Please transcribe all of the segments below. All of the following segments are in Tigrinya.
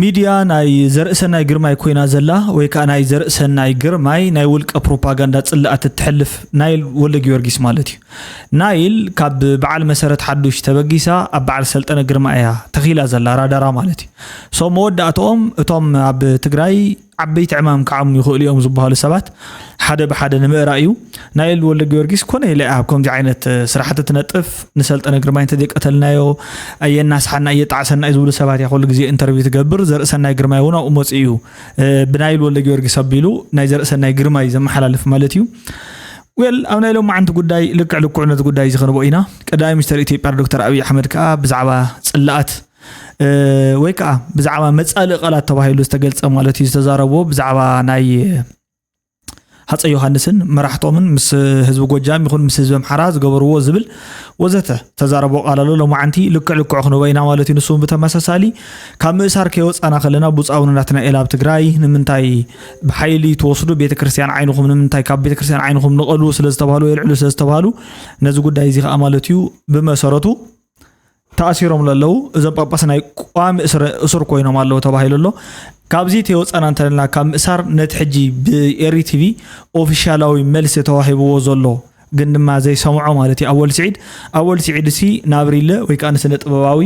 ሚድያ ናይ ዘርእሰናይ ግርማይ ኮይና ዘላ፣ ወይ ከዓ ናይ ዘርእሰናይ ግርማይ ናይ ውልቀ ፕሮፓጋንዳ ጽላኣት እትሕልፍ ናይል ወልደ ጊዮርጊስ ማለት እዩ። ናይል ካብ በዓል መሰረት ሓዱሽ ተበጊሳ ኣብ በዓል ሰልጠነ ግርማ እያ ተኺላ ዘላ ራዳራ ማለት እዩ። ሶ መወዳእትኦም እቶም ኣብ ትግራይ ዓበይቲ ዕማም ክዓሙ ይኽእሉ እዮም ዝበሃሉ ሰባት ሓደ ብሓደ ንምእራይ እዩ። ናይል ወልደ ጊዮርጊስ ኮነ ኢለ ኣብ ከምዚ ዓይነት ስራሕቲ ትነጥፍ፣ ንሰልጠነ ግርማይ እንተዘይቀተልናዮ ኣየናስሓና እየጣዕሰና እዩ ዝብሉ ሰባት እያ ኩሉ ግዜ ኢንተርቪው ትገብር። ዘርእሰናይ ግርማይ እውን ኣብኡ መፅኡ እዩ። ብናይል ወልደ ጊዮርጊስ ኣቢሉ ናይ ዘርእሰናይ ግርማይ ዘመሓላልፍ ማለት እዩ። ዌል ኣብ ናይ ሎማዓንቲ ጉዳይ ልክዕ ልክዑ ነቲ ጉዳይ እዚ ክንቦ ኢና። ቀዳማይ ሚኒስተር ኢትዮጵያ ዶክተር ኣብይ ኣሕመድ ከዓ ብዛዕባ ፅላኣት ወይ ከዓ ብዛዕባ መፃልኢ ቃላት ተባሂሉ ዝተገልፀ ማለት እዩ ዝተዛረብዎ ብዛዕባ ናይ ሃፀይ ዮሃንስን መራሕቶምን ምስ ህዝቢ ጎጃም ይኹን ምስ ህዝቢ ኣምሓራ ዝገበርዎ ዝብል ወዘተ ተዛረቦ ቃል ኣሎ። ሎማዓንቲ ልክዕ ልክዑ ክንቦ ኢና ማለት እዩ። ንሱ እውን ብተመሳሳሊ ካብ ምእሳር ከይወፃና ከለና ብፁዕ ኣቡነ ናትናኤል ኣብ ትግራይ ንምንታይ ብሓይሊ ትወስዱ ቤተክርስትያን ዓይንኹም ንምንታይ ካብ ቤተክርስትያን ዓይንኹም ንቐሉ ስለዝተባህሉ የልዕሉ ስለዝተባህሉ ነዚ ጉዳይ እዚ ከዓ ማለት እዩ ብመሰረቱ ተኣሲሮም ለለዉ እዞም ጳጳስ ናይ ቋሚ እስረ- እሱር ኮይኖም ኣለዉ ተባሂሉ ኣሎ። ካብዚ ተይወፃና እንተለና ካብ ምእሳር ነቲ ሕጂ ብኤሪ ቲቪ ኦፊሻላዊ መልሲ ተዋሂብዎ ዘሎ ግን ድማ ዘይሰምዖ ማለት እዩ ኣወል ስዒድ ኣወል ስዒድ ሲ ናብሪለ ወይ ከዓ ንስነ ጥበባዊ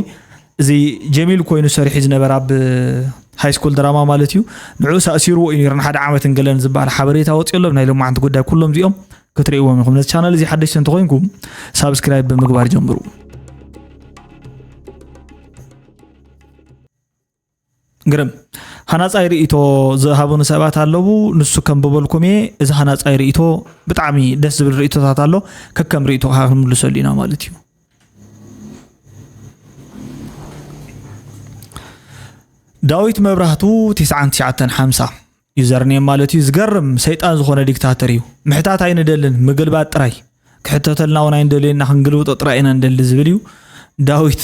እዚ ጀሚል ኮይኑ ሰሪሑ ዝነበረ ኣብ ሃይስኩል ድራማ ማለት እዩ ንዑ ሳእሲርዎ እዩ ነይሩ ንሓደ ዓመትን ገለን ዝበሃል ሓበሬታ ወፂኡ ኣሎ ናይ ሎማዓንቲ ጉዳይ ኩሎም እዚኦም ክትርእይዎም ኢኹም ነዚ ቻናል እዚ ሓደሽቲ እንተኮይንኩም ሳብስክራይብ ብምግባር ጀምሩ ግርም ሃናፃይ ርእቶ ዝሃቡኒ ሰባት ኣለዉ ንሱ ከም በበልኩም እየ እዚ ሃናፃይ ርእቶ ብጣዕሚ ደስ ዝብል ርእቶታት ኣሎ ከከም ርእቶ ከዓ ክንምልሰሉ ኢና ማለት እዩ ዳዊት መብራህቱ ትስዓን ትሽዓተን ሓምሳ ዩዘርኔም ማለት እዩ ዝገርም ሰይጣን ዝኾነ ዲክታተር እዩ ምሕታት ኣይንደልን ምግልባጥ ጥራይ ክሕተተልና እውን ኣይንደልየና ክንግልብጦ ጥራይ ኢና ንደሊ ዝብል እዩ ዳዊት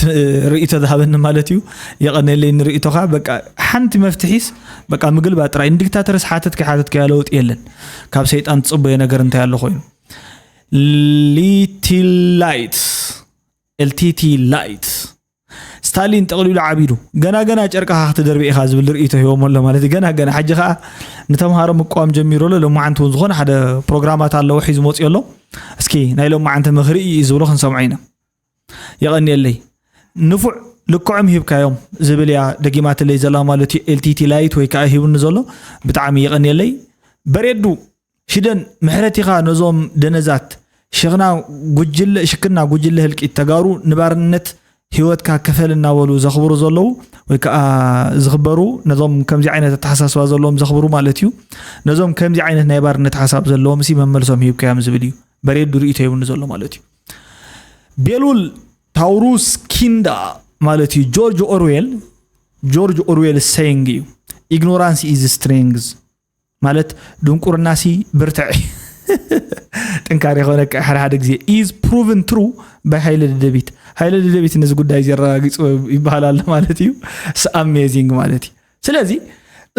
ርእቶ ዝሃበኒ ማለት እዩ የቐነለይ ንርእቶኻ በቃ ሓንቲ መፍትሒስ በቃ ምግልባጥ ጥራይ ንዲክታተርስ ሓተት ከይሓተት ከያ ለውጥ የለን ካብ ሰይጣን ትፅበዮ ነገር እንታይ ኣሎ ኮይኑ ሊቲል ላይት ኤልቲቲ ላይት ስታሊን ጠቕሊሉ ዓቢዱ ገና ገና ጨርቅኻ ክትደርቢ ኢኻ ዝብል ርእቶ ሂቦሞ ኣሎ ማለት እዩ ገና ገና ሕጂ ከዓ ንተምሃሮ ምቋም ጀሚሩ ኣሎ ሎማዓንቲ እውን ዝኾነ ሓደ ፕሮግራማት ኣለዎ ሒዙ መፅኡ ኣሎ እስኪ ናይ ሎማዓንቲ ምኽሪ እዩ ዝብሎ ክንሰምዖ ኢና የቐንየለይ ንፉዕ ልክዖም ሂብካዮም ዝብል እያ ደጊማትለይ ዘላ ማለት እዩ ኤልቲቲ ላይት ወይ ከዓ ሂቡኒ ዘሎ ብጣዕሚ የቐንየለይ በሬዱ ሽደን ምሕረት ኢኻ ነዞም ደነዛት ሽኽና ጉጅለ ሽክና ጉጅለ ህልቂት ተጋሩ ንባርነት ህይወትካ ክፈል እናበሉ ዘኽብሩ ዘለዉ ወይ ከዓ ዝኽበሩ ነዞም ከምዚ ዓይነት ኣተሓሳስባ ዘለዎም ዘኽብሩ ማለት እዩ ነዞም ከምዚ ዓይነት ናይ ባርነት ሓሳብ ዘለዎም ሲ መመልሶም ሂብካዮም ዝብል እዩ በሬዱ ርእቶ ይብኒ ዘሎ ማለት እዩ ቤሉል ታውሩስ ኪንዳ ማለት እዩ ጆርጅ ኦርዌል ጆርጅ ኦርዌል saying እዩ ignorance is strength ማለት ድንቁርናሲ ብርትዕ ጥንካሬ የኾነካ ሓደ ሓደ ግዜ is proven true by ሃይለ ደደቢት ሃይለ ደደቢት ነዚ ጉዳይ እዚ ኣረጋጊፁ ይበሃል ኣሎ ማለት እዩ it's amazing ማለት እዩ ስለዚ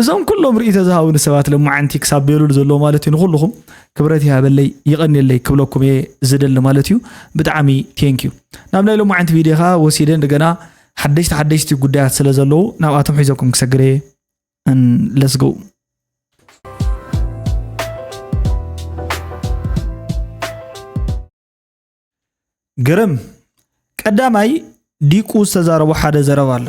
እዞም ኩሎም ርእቶ ዝሃቡኒ ሰባት ሎማዓንቲ ክሳብ ቤሉል ዘለዎ ማለት እዩ ንኩልኹም ክብረት ይሃበለይ ይቐንየለይ ክብለኩም እየ ዝደሊ ማለት እዩ ብጣዕሚ thank you ናብ ናይ ሎማዓንቲ ቪድዮ ከዓ ወሲደ እንደገና ሓደሽቲ ሓደሽቲ ጉዳያት ስለ ዘለዉ ናብኣቶም ሒዘኩም ክሰግር እየ and let's go ግርም ቀዳማይ ዲቁ ዝተዛረቦ ሓደ ዘረባ ኣሎ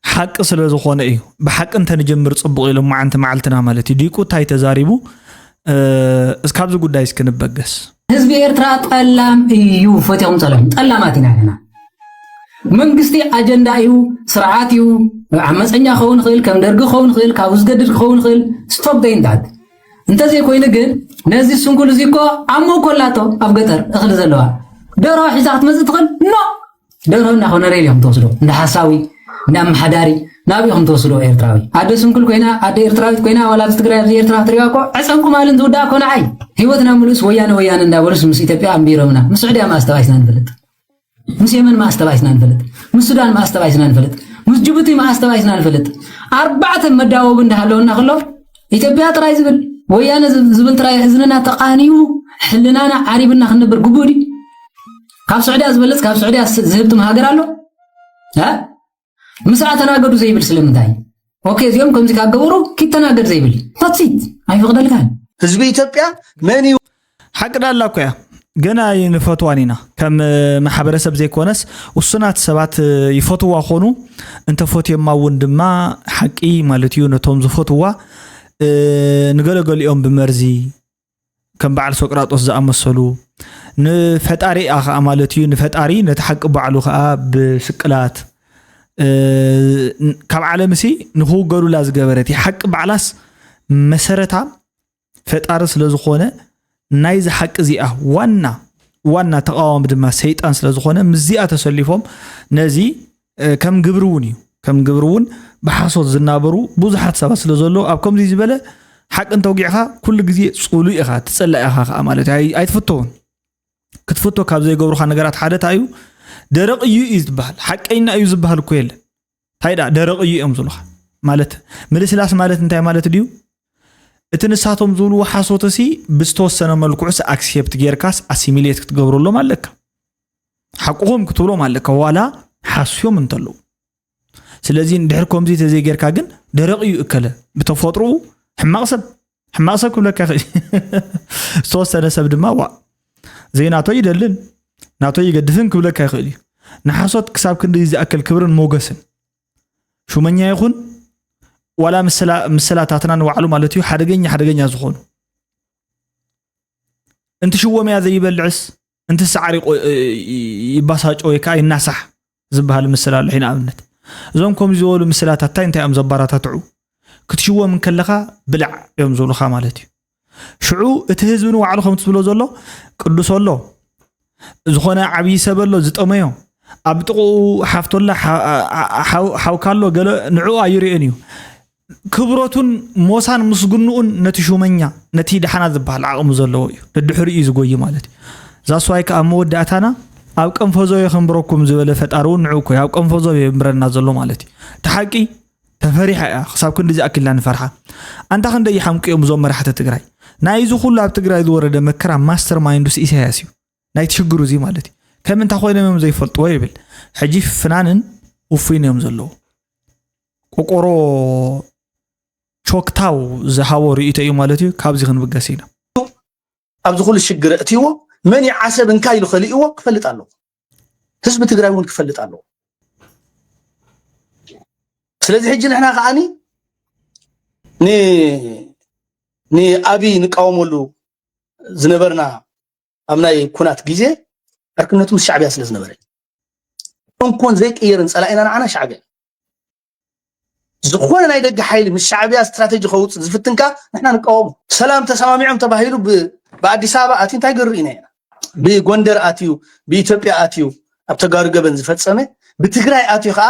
ሓቂ ስለ ዝኾነ እዩ ብሓቂ እንተንጀምር ፅቡቕ እዩ ሎማዓንቲ መዓልትና ማለት እዩ ዲቁ እንታይ ተዛሪቡ እስካብዚ ጉዳይ እስክንበገስ ህዝቢ ኤርትራ ጠላም እዩ ፈትኹም ጸለም ጠላማት ኢና ኣለና መንግስቲ ኣጀንዳ እዩ ስርዓት እዩ ዓመፀኛ ክኸውን ይኽእል ከም ደርጊ ክኸውን ይኽእል ካብኡ ዝገድድ ክኸውን ይኽእል stop doing that እንተዘይኮይኑ ግን ነዚ ስንኩል እዚ እኮ ኣብ መእኮ ኣላቶ ኣብ ገጠር እኽሊ ዘለዋ ደርሆ ሒዛ ክትመፅእ ትኽእል no ደርሆ እናኾነ ሬል እዮም ትወስዶ እንደ ሓሳዊ እንደ ኣመሓዳሪ ናብኡ ኢኹም ትወስዶ ኤርትራዊ ኣደ ስንኩል ኮይና ኣደ ኤርትራዊት ኮይና ዋላ ኣብዚ ትግራይ ኣብዚ ኤርትራ ክትሪዋ እኮ ዕፀንኩም ኣልን ዝውዳእ እኮ ንዓይ ህይወትና ምሉእስ ወያነ ወያነ እንዳበሉስ ምስ ኢትዮጵያ ኣንቢሮምና ምስ ስዑድያ ማእስ ተባኢስና ንፈልጥ ምስ የመን ማእስ ተባኢስና ንፈልጥ ምስ ሱዳን ማእስ ተባኢስና ንፈልጥ ምስ ጅቡቲ ማእስ ተባኢስና ንፈልጥ ኣርባዕተ መዳወቢ እንዳሃለወና ከሎ ኢትዮጵያ ጥራይ ዝብል ወያነ ዝብል ጥራይ እዝንና ተቃንዩ ሕልናና ዓሪብና ክንነብር ግቡእ ድዩ ካብ ስዑድያ ዝበልፅ ካብ ስዑድያ ዝህብትም ሃገር ኣሎ ምስኣ ተናገዱ ዘይብል ስለምንታይ ኦኬ፣ እዚኦም ከምዚ ካብ ገበሩ ኪተናገር ዘይብል ታትሲት ኣይፈቕደልካን። ህዝቢ ኢትዮጵያ መን እዩ? ሓቂ ዳላ እኮ እያ። ገና ኣይንፈትዋን ኢና። ከም ማሕበረሰብ ዘይኮነስ ውሱናት ሰባት ይፈትዋ ኾኑ፣ እንተፈትዮማ እውን ድማ ሓቂ ማለት እዩ ነቶም ዝፈትዋ ንገለገሊኦም ብመርዚ ከም በዓል ሶቅራጦስ ዝኣመሰሉ ንፈጣሪኣ ከዓ ማለት እዩ ንፈጣሪ ነቲ ሓቂ ባዕሉ ከዓ ብስቅላት ካብ ዓለምሲ ንክውገዱላ ዝገበረት ሓቂ ባዕላስ መሰረታ ፈጣሪ ስለዝኾነ ናይዚ ሓቂ እዚኣ ዋና ዋና ተቃዋሚ ድማ ሰይጣን ስለዝኾነ ምስዚኣ ተሰሊፎም ነዚ ከም ግብሪ እውን እዩ ከም ግብሪ እውን ብሓሶት ዝናበሩ ብዙሓት ሰባት ስለዘለዉ ኣብ ከምዚ ዝበለ ሓቂ እንተውጊዕኻ ኩሉ ግዜ ፅሉእ ኢኻ ትፀላእ ኢኻ ከዓ ማለት እዩ ኣይትፍተውን ክትፍቶ ካብ ዘይገብሩኻ ነገራት ሓደ እንታይ እዩ ደረቕ እዩ እዩ ዝበሃል ሓቀይና እዩ ዝበሃል እኮ የለን እንታይ ደኣ ደረቕ እዩ እዮም ዝብሉኻ ማለት ምልስላስ ማለት እንታይ ማለት ድዩ እቲ ንሳቶም ዝብልዎ ሓሶትሲ ብዝተወሰነ መልክዑስ ኣክሴፕት ጌርካስ ኣሲሚሌት ክትገብረሎም ኣለካ ሓቅኹም ክትብሎም ኣለካ ዋላ ሓስዮም እንተለዉ ስለዚ ድሕር ከምዚ ተዘይጌርካ ግን ደረቕ እዩ እከለ ብተፈጥሮኡ ሕማቕ ሰብ ሕማቕ ሰብ ክብለካ ይኽእል ዝተወሰነ ሰብ ድማ ዋ ዘይናቶ ይደልን ናቶ ይገድፍን ክብለካ ይኽእል እዩ ንሓሶት ክሳብ ክንዲ ዝኣክል ክብርን ሞገስን ሹመኛ ይኹን ዋላ ምስላታትና ንባዕሉ ማለት እዩ ሓደገኛ ሓደገኛ ዝኾኑ እንቲ ሽወም እያ ዘይበልዕስ እንቲ ሰዓር ይባሳጭ ወይ ከዓ ይናሳሕ ዝበሃል ምስል ኣሎ ንኣብነት እዞም ከምዚ ዝበሉ ምስላታት እንታይ እንታይ እዮም ዘባራታትዑ ክትሽወም እንከለኻ ብላዕ እዮም ዝብሉኻ ማለት እዩ ሽዑ እቲ ህዝቢ ንባዕሉ ከም ትብሎ ዘሎ ቅዱስ ኣሎ ዝኾነ ዓብዪ ሰብ ኣሎ ዝጠመዮ ኣብ ጥቕኡ ሓፍቶላ ሓውካሎ ገለ ንዕኡ ኣይርእን እዩ ክብረቱን ሞሳን ምስግንኡን ነቲ ሹመኛ ነቲ ደሓና ዝበሃል ዓቕሚ ዘለዎ እዩ ደድሕሪኡ እዩ ዝጎይ ማለት እዩ ዛስዋይ ከዓ መወዳእታና ኣብ ቀንፈዞ የኽንብረኩም ዝበለ ፈጣሪ እውን ንዑ ኮይ ኣብ ቀንፈዞ የንብረና ዘሎ ማለት እዩ እቲ ሓቂ ተፈሪሓ እያ ክሳብ ክንዲ ዝኣክልና ንፈርሓ ኣንታ ክንደይ ይሓምቁ እዮም እዞም መራሕቲ ትግራይ ናይዚ ኩሉ ኣብ ትግራይ ዝወረደ መከራ ማስተር ማይንዱስ ኢሳያስ እዩ ናይቲ ሽግሩ እዚ ማለት እዩ ከም እንታይ ኮይኖም እዮም ዘይፈልጥዎ ይብል ሕጂ ፍናንን ውፉይን እዮም ዘለዉ ቆቆሮ ቾክታው ዝሃቦ ርእይቶ እዩ ማለት እዩ ካብዚ ክንብገስ ኢና ኣብዚ ኩሉ ሽግር እትይዎ መን ይዓሰብ እንካ ኢሉ ከልእዎ ክፈልጥ ኣለዎ ህዝቢ ትግራይ እውን ክፈልጥ ኣለዎ ስለዚ ሕጂ ንሕና ከዓኒ ንኣብይ ንቃወመሉ ዝነበርና ኣብ ናይ ኩናት ግዜ ዕርክነቱ ምስ ሻዕብያ ስለ ዝነበረ እንኮን ዘይቅየርን ፀላኢና ንዓና ሻዕብያ ዝኾነ ናይ ደገ ሓይሊ ምስ ሻዕብያ ስትራተጂ ከውፅእ ዝፍትንካ ንሕና ንቃወሙ ሰላም ተሰማሚዖም ተባሂሉ ብኣዲስ ኣበባ ኣትዩ እንታይ ገርእ ኢና ኢና ብጎንደር ኣትዩ ብኢትዮጵያ ኣትዩ ኣብ ተጋሩ ገበን ዝፈፀመ ብትግራይ ኣትዩ ከዓ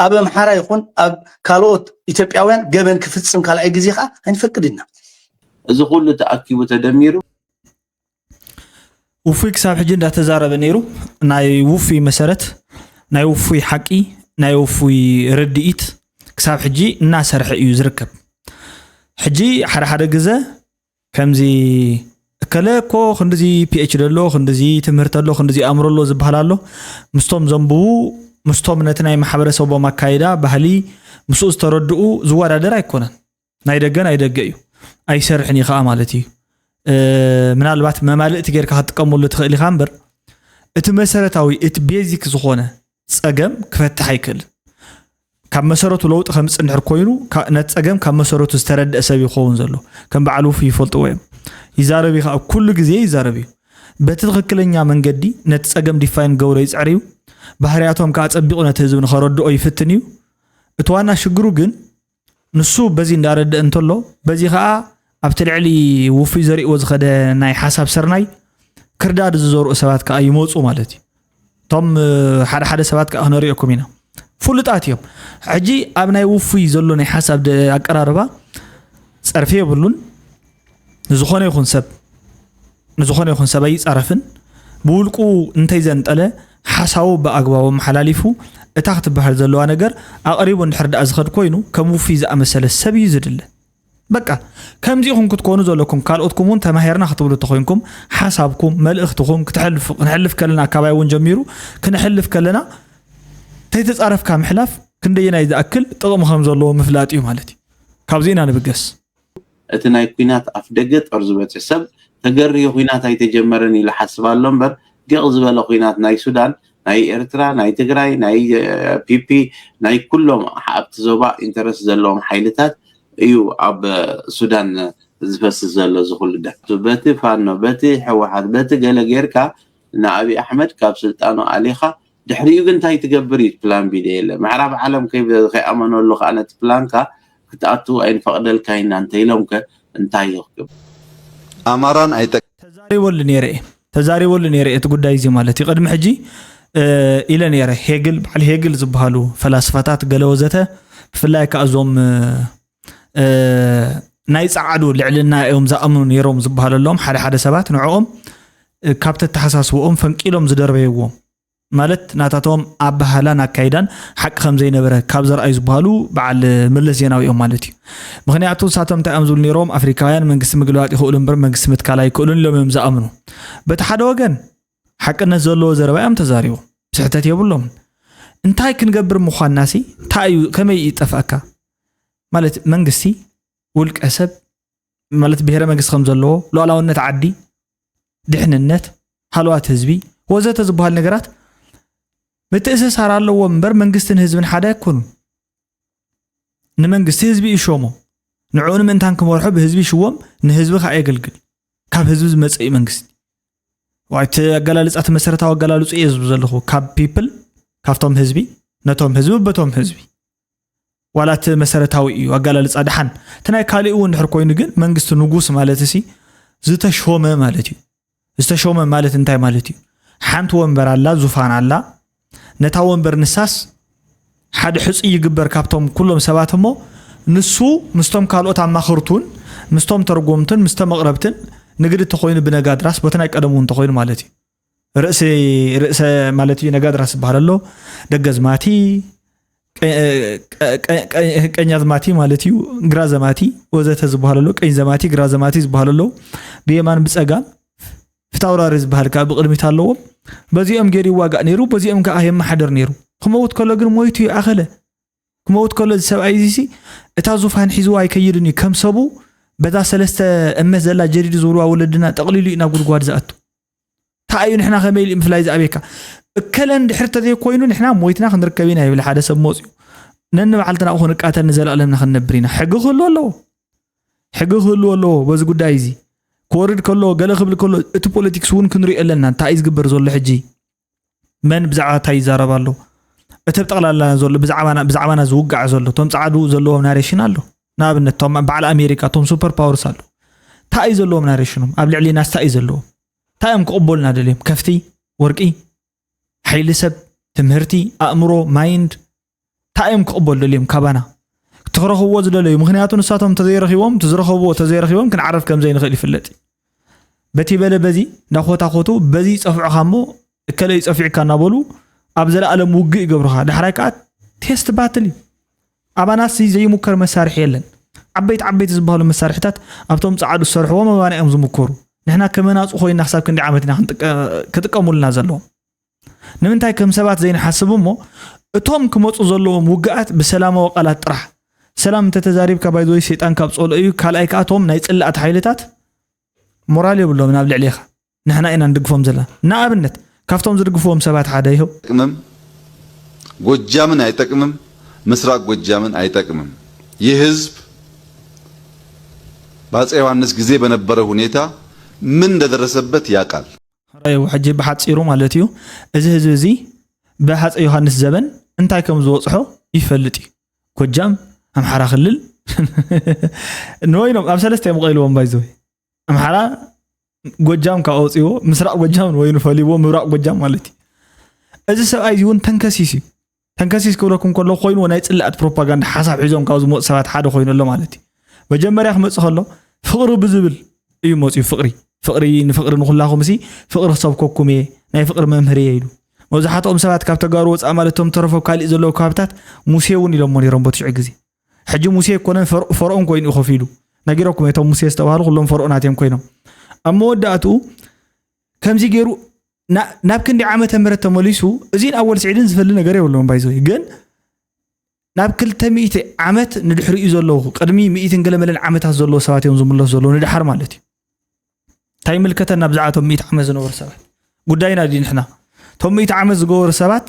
ኣብ ኣምሓራ ይኹን ኣብ ካልኦት ኢትዮጵያውያን ገበን ክፍፅም ካልኣይ ግዜ ከዓ ኣይንፈቅድ ኢና እዚ ኩሉ ተኣኪቡ ተደሚሩ ውፉይ ክሳብ ሕጂ እንዳተዛረበ ነይሩ ናይ ውፉይ መሰረት ናይ ውፉይ ሓቂ ናይ ውፉይ ርድኢት ክሳብ ሕጂ እናሰርሐ እዩ ዝርከብ ሕጂ ሓደ ሓደ ግዜ ከምዚ እከለ እኮ ክንድዚ ፒኤች ደሎ ክንድዚ ትምህርቲ ኣሎ ክንድዚ ኣእምሮ ኣሎ ዝበሃል ኣሎ ምስቶም ዘንብቡ ምስቶም ነቲ ናይ ማሕበረሰቦም ኣካይዳ ባህሊ ምስኡ ዝተረድኡ ዝወዳደር ኣይኮነን ናይ ደገ ናይ ደገ እዩ ኣይሰርሕን እዩ ከዓ ማለት እዩ ምናልባት መማልእቲ ጌርካ ክትጥቀመሉ ትኽእል ኢኻ እምበር እቲ መሰረታዊ እቲ ቤዚክ ዝኾነ ፀገም ክፈትሕ ኣይክእልን ካብ መሰረቱ ለውጢ ከምፅእ እንድሕር ኮይኑ ነቲ ፀገም ካብ መሰረቱ ዝተረድአ ሰብ ይኸውን ዘሎ ከም በዓል ውፉ ይፈልጥዎ እዮም ይዛረብ እዩ ከዓ ኩሉ ግዜ ይዛረብ እዩ በቲ ትኽክለኛ መንገዲ ነቲ ፀገም ዲፋይን ገብሮ ይፅዕር እዩ ባህርያቶም ከዓ ፀቢቑ ነቲ ህዝቢ ንኸረድኦ ይፍትን እዩ እቲ ዋና ሽግሩ ግን ንሱ በዚ እንዳረድእ እንተሎ በዚ ከዓ ኣብቲ ልዕሊ ውፉይ ዘርእዎ ዝኸደ ናይ ሓሳብ ስርናይ ክርዳድ ዝዘርኡ ሰባት ከዓ ይመፁ ማለት እዩ እቶም ሓደ ሓደ ሰባት ከዓ ክነሪኦኩም ኢና ፍሉጣት እዮም ሕጂ ኣብ ናይ ውፉይ ዘሎ ናይ ሓሳብ ኣቀራርባ ፀርፊ የብሉን ንዝኾነ ይኹን ሰብ ንዝኾነ ይኹን ሰብ ኣይፃረፍን ብውልቁ እንተይዘንጠለ ሓሳቡ ብኣግባቡ መሓላሊፉ እታ ክትበሃል ዘለዋ ነገር ኣቕሪቡ እንድሕር ደኣ ዝኸድ ኮይኑ ከም ውፉይ ዝኣመሰለ ሰብ እዩ ዝድለ በቃ ከምዚኹም ክትኮኑ ዘለኩም ካልኦትኩም እውን ተማሂርና ክትብሉ እንተኮይንኩም ሓሳብኩም መልእኽትኹም ክትሕልፉ ክንሕልፍ ከለና ኣካባቢ እውን ጀሚሩ ክንሕልፍ ከለና ተይተፃረፍካ ምሕላፍ ክንደየናይ ዝኣክል ጥቕሚ ከም ዘለዎ ምፍላጥ እዩ ማለት እዩ። ካብዚ ኢና ንብገስ። እቲ ናይ ኩናት ኣፍ ደገ ጦር ዝበፅሕ ሰብ ተገርዮ ኩናት ኣይተጀመረን ኢሉ ሓስብ ኣሎ እምበር፣ ዲቕ ዝበለ ኩናት ናይ ሱዳን፣ ናይ ኤርትራ፣ ናይ ትግራይ፣ ናይ ፒፒ፣ ናይ ኩሎም ኣብቲ ዞባ ኢንተረስት ዘለዎም ሓይልታት እዩ ኣብ ሱዳን ዝፈስስ ዘሎ። ዝኹሉ ደም በቲ ፋኖ፣ በቲ ሕወሓት፣ በቲ ገለ ጌርካ ንኣብይ ኣሕመድ ካብ ስልጣኑ ኣሊኻ ድሕሪኡ ግን እንታይ ትገብር እዩ ፕላን ቢ የለ። ምዕራብ ዓለም ከይኣመነሉ ከዓ ነቲ ፕላንካ ክትኣቱ ኣይንፈቕደልካ ኢና እንተኢሎምከ እንታይ ይኽግብ? ኣማራን ኣይጠቅ ተዛሪበሉ ነይረ እየ ተዛሪበሉ ነይረ እቲ ጉዳይ እዚ ማለት እዩ። ቅድሚ ሕጂ ኢለ ነይረ ሄግል በዓል ሄግል ዝበሃሉ ፈላስፋታት ገለ ወዘተ ብፍላይ ከዓ እዞም ናይ ፃዓዱ ልዕልና እዮም ዝኣምኑ ነይሮም ዝበሃለሎም ሓደ ሓደ ሰባት ንዕኦም ካብ ተተሓሳስብኦም ፈንቂሎም ዝደርበይዎም ማለት ናታቶም ኣበሃላን ኣካይዳን ሓቂ ከም ዘይነበረ ካብ ዘርኣዩ ዝበሃሉ በዓል መለስ ዜናዊ እዮም ማለት እዩ። ምክንያቱ ንሳቶም እንታይ እዮም ዝብሉ ነይሮም ኣፍሪካውያን መንግስቲ ምግልባጥ ይኽእሉ እምበር መንግስቲ ምትካል ኣይክእሉን ኢሎም እዮም ዝኣምኑ። በቲ ሓደ ወገን ሓቅነት ዘለዎ ዘረባ እዮም ተዛሪቦም ስሕተት የብሎምን። እንታይ ክንገብር ምዃንና ሲ እንታይ እዩ ከመይ ይጠፍኣካ ማለት መንግስቲ ውልቀ ሰብ ማለት ብሄረ መንግስቲ ከም ዘለዎ ሉዓላውነት ዓዲ ድሕንነት ሃለዋት ህዝቢ ወዘተ ዝበሃል ነገራት ምትእስሳር ኣለዎም እምበር መንግስትን ህዝብን ሓደ ኣይኮኑን። ንመንግስቲ ህዝቢ ይሾሞ ንዕኡ ንምእንታን ክመርሖ ብህዝቢ ይሽወም ንህዝቢ ከዓ የገልግል ካብ ህዝቢ ዝመፀ እዩ መንግስቲ። ዋይቲ ኣገላልፃ እቲ መሰረታዊ ኣገላልፁ እየ ዝብ ዘለኹ ካብ people ካብቶም ህዝቢ ነቶም ህዝቢ በቶም ህዝቢ ዋላ እቲ መሰረታዊ እዩ ኣገላልፃ ደሓን እቲ ናይ ካሊእ እውን ድሕር ኮይኑ ግን መንግስቲ ንጉስ ማለት ሲ ዝተሾመ ማለት እዩ። ዝተሾመ ማለት እንታይ ማለት እዩ? ሓንቲ ወንበር ኣላ ዙፋን ኣላ ነታ ወንበር ንሳስ ሓደ ሕፁይ ይግበር ካብቶም ኩሎም ሰባት እሞ ንሱ ምስቶም ካልኦት ኣማኽርቱን ምስቶም ተርጎምትን ምስ ተመቕረብትን ንግዲ እንተኾይኑ ብነጋድራስ በቲ ናይ ቀደሙ እንተኾይኑ ማለት እዩ። ርእሲ ርእሰ ማለት እዩ ነጋድራስ ዝበሃል ኣሎ ደገዝማቲ ቀኛዝማቲ ማለት እዩ ግራዘማቲ ወዘተ ዝበሃል ኣሎ ቀኝ ዘማቲ ግራዘማቲ ዝበሃል ኣሎ ብየማን ብፀጋም ፍታውራሪ ዝበሃል ከዓ ብቅድሚት ኣለዎም በዚኦም ገይሩ ይዋጋእ ነይሩ በዚኦም ከዓ የመሓደር ነይሩ ክመውት ከሎ ግን ሞይቱ ይኣኸለ ክመውት ከሎ እዚ ሰብኣይ እዚ እታ ዙፋን ሒዝዋ ኣይከይድን እዩ ከም ሰቡ በዛ ሰለስተ እመት ዘላ ጀዲዱ ዝብልዋ ወለድና ጠቕሊሉ እዩ ናብ ጉድጓድ ዝኣቱ እንታይ እዩ ንሕና ከመይ ኢሉ ምፍላይ ዝኣቤካ እከለ እንድሕር ተዘይኮይኑ ንሕና ሞይትና ክንርከብ ኢና ይብል ሓደ ሰብ መፅዩ ነንባዕልትና ኣብኡ ክንቃተል ንዘለኣለምና ክንነብር ኢና ሕጊ ክህሉ ኣለዎ ሕጊ ክህሉ ኣለዎ በዚ ጉዳይ እዚ ክወርድ ከሎ ገለ ክብል ከሎ እቲ ፖለቲክስ እውን ክንሪኦ ኣለና እንታይ እዩ ዝግበር ዘሎ ሕጂ መን ብዛዕባ እንታይ ይዛረብ ኣሎ እቲ ብጠቕላላ ዘሎ ብዛዕባና ዝውጋዕ ዘሎ እቶም ፀዓዱ ዘለዎም ናሬሽን ኣሎ ንኣብነት ቶም በዓል ኣሜሪካ እቶም ሱፐር ፓወርስ ኣሎ እንታይ እዩ ዘለዎም ናሬሽኖም ኣብ ልዕሊ ናስታ እዩ ዘለዎም እንታይ እዮም ክቕበሉና ደልዮም ከፍቲ ወርቂ ሓይሊ ሰብ ትምህርቲ ኣእምሮ ማይንድ እንታይ እዮም ክቕበሉ ደልዮም ካባና ትኽረኽብዎ ዝደለዩ ምክንያቱ ንሳቶም ተዘይረኺቦም ትዝረኸብዎ ተዘይረኺቦም ክንዓረፍ ከም ዘይንኽእል ይፍለጥ እዩ በቲ በለ በዚ እንዳኾታኾቱ በዚ ይፀፍዑኻ እሞ እከለ ይፀፊዕካ እናበሉ ኣብ ዘለኣለም ውግእ ይገብሩኻ ዳሕራይ ከዓ ቴስት ባትል እዩ ኣባናሲ ዘይሙከር መሳርሒ የለን ዓበይቲ ዓበይቲ ዝበሃሉ መሳርሕታት ኣብቶም ፀዓዱ ዝሰርሕዎም ኣባና እዮም ዝምከሩ ንሕና ከመናፁ ኮይና ክሳብ ክንዲ ዓመት ኢና ክጥቀሙልና ዘለዎም ንምንታይ ከም ሰባት ዘይንሓስብ እሞ እቶም ክመፁ ዘለዎም ውግኣት ብሰላማዊ ቃላት ጥራሕ ሰላም እንተተዛሪብካ ባይዘወይ ሰይጣን ካብ ፀልኦ እዩ ካልኣይ ከዓ እቶም ናይ ፅላእቲ ሓይልታት ሞራል የብሎም ናብ ልዕሌኻ ንሕና ኢና ንድግፎም ዘለና ንኣብነት ካብቶም ዝድግፍዎም ሰባት ሓደ ይኸው ጠቅምም ጎጃምን አይጠቅምም ምስራቅ ጎጃምን አይጠቅምም ይህ ህዝብ በአጼ ዮሐንስ ጊዜ በነበረ ሁኔታ ምን እንደደረሰበት ያውቃል ሕጂ ብሓፂሩ ማለት እዩ እዚ ህዝቢ እዚ ብሃፀ ዮሃንስ ዘበን እንታይ ከም ዝበፅሖ ይፈልጥ እዩ ጎጃም ኣምሓራ ክልል ንወይኖም ኣብ ሰለስተ እዮም ቀይልዎም ባይዘወይ ኣምሓራ ጎጃም ካብ ኣውፅዎ ምስራቅ ጎጃም ንወይኑ ፈሊዎ ምብራቅ ጎጃም ማለት እዩ እዚ ሰብኣይ እዚ እውን ተንከሲስ እዩ ተንከሲስ ክብለኩም ከሎ ኮይንዎ ናይ ፅላኣት ፕሮፓጋንዳ ሓሳብ ሒዞም ካብ ዝመፁ ሰባት ሓደ ኮይኑ ኣሎ ማለት እዩ መጀመርያ ክመፅእ ከሎ ፍቅሪ ብዝብል እዩ መፅዩ ፍቅሪ ፍቅሪ ንፍቅሪ ንኩላኹም ሲ ፍቅሪ ክሰብከኩም እየ ናይ ፍቅሪ መምህር እየ ኢሉ መብዛሕትኦም ሰባት ካብ ተጋሩ ወፃእ ማለት እቶም ተረፎ ካሊእ ዘለዉ ከባብታት ሙሴ እውን ኢሎሞ ነይሮም በትሽዑ ግዜ ሕጂ ሙሴ ኣይኮነን ፈርኦን ኮይኑ እዩ ኮፍ ኢሉ ነጊረኩም እቶም ሙሴ ዝተባህሉ ኩሎም ፈርኦናት እዮም ኮይኖም ኣብ መወዳእትኡ ከምዚ ገይሩ ናብ ክንዲ ዓመተ ምህረት ተመሊሱ እዚን ኣወል ስዒድን ዝፈሊ ነገር የብሎም ባይዘ ግን ናብ ክልተ ሚእቲ ዓመት ንድሕሪኡ ዘለዉ፣ ቅድሚ ሚእትን ገለ መለን ዓመታት ዘለዉ ሰባት እዮም ዝምለሱ ዘለዉ፣ ንድሓር ማለት እዩ። እንታይ ይምልከተና ብዛዕባ እቶም ሚእቲ ዓመት ዝነበሩ ሰባት? ጉዳይና ድዩ ንሕና? እቶም ሚእቲ ዓመት ዝገበሩ ሰባት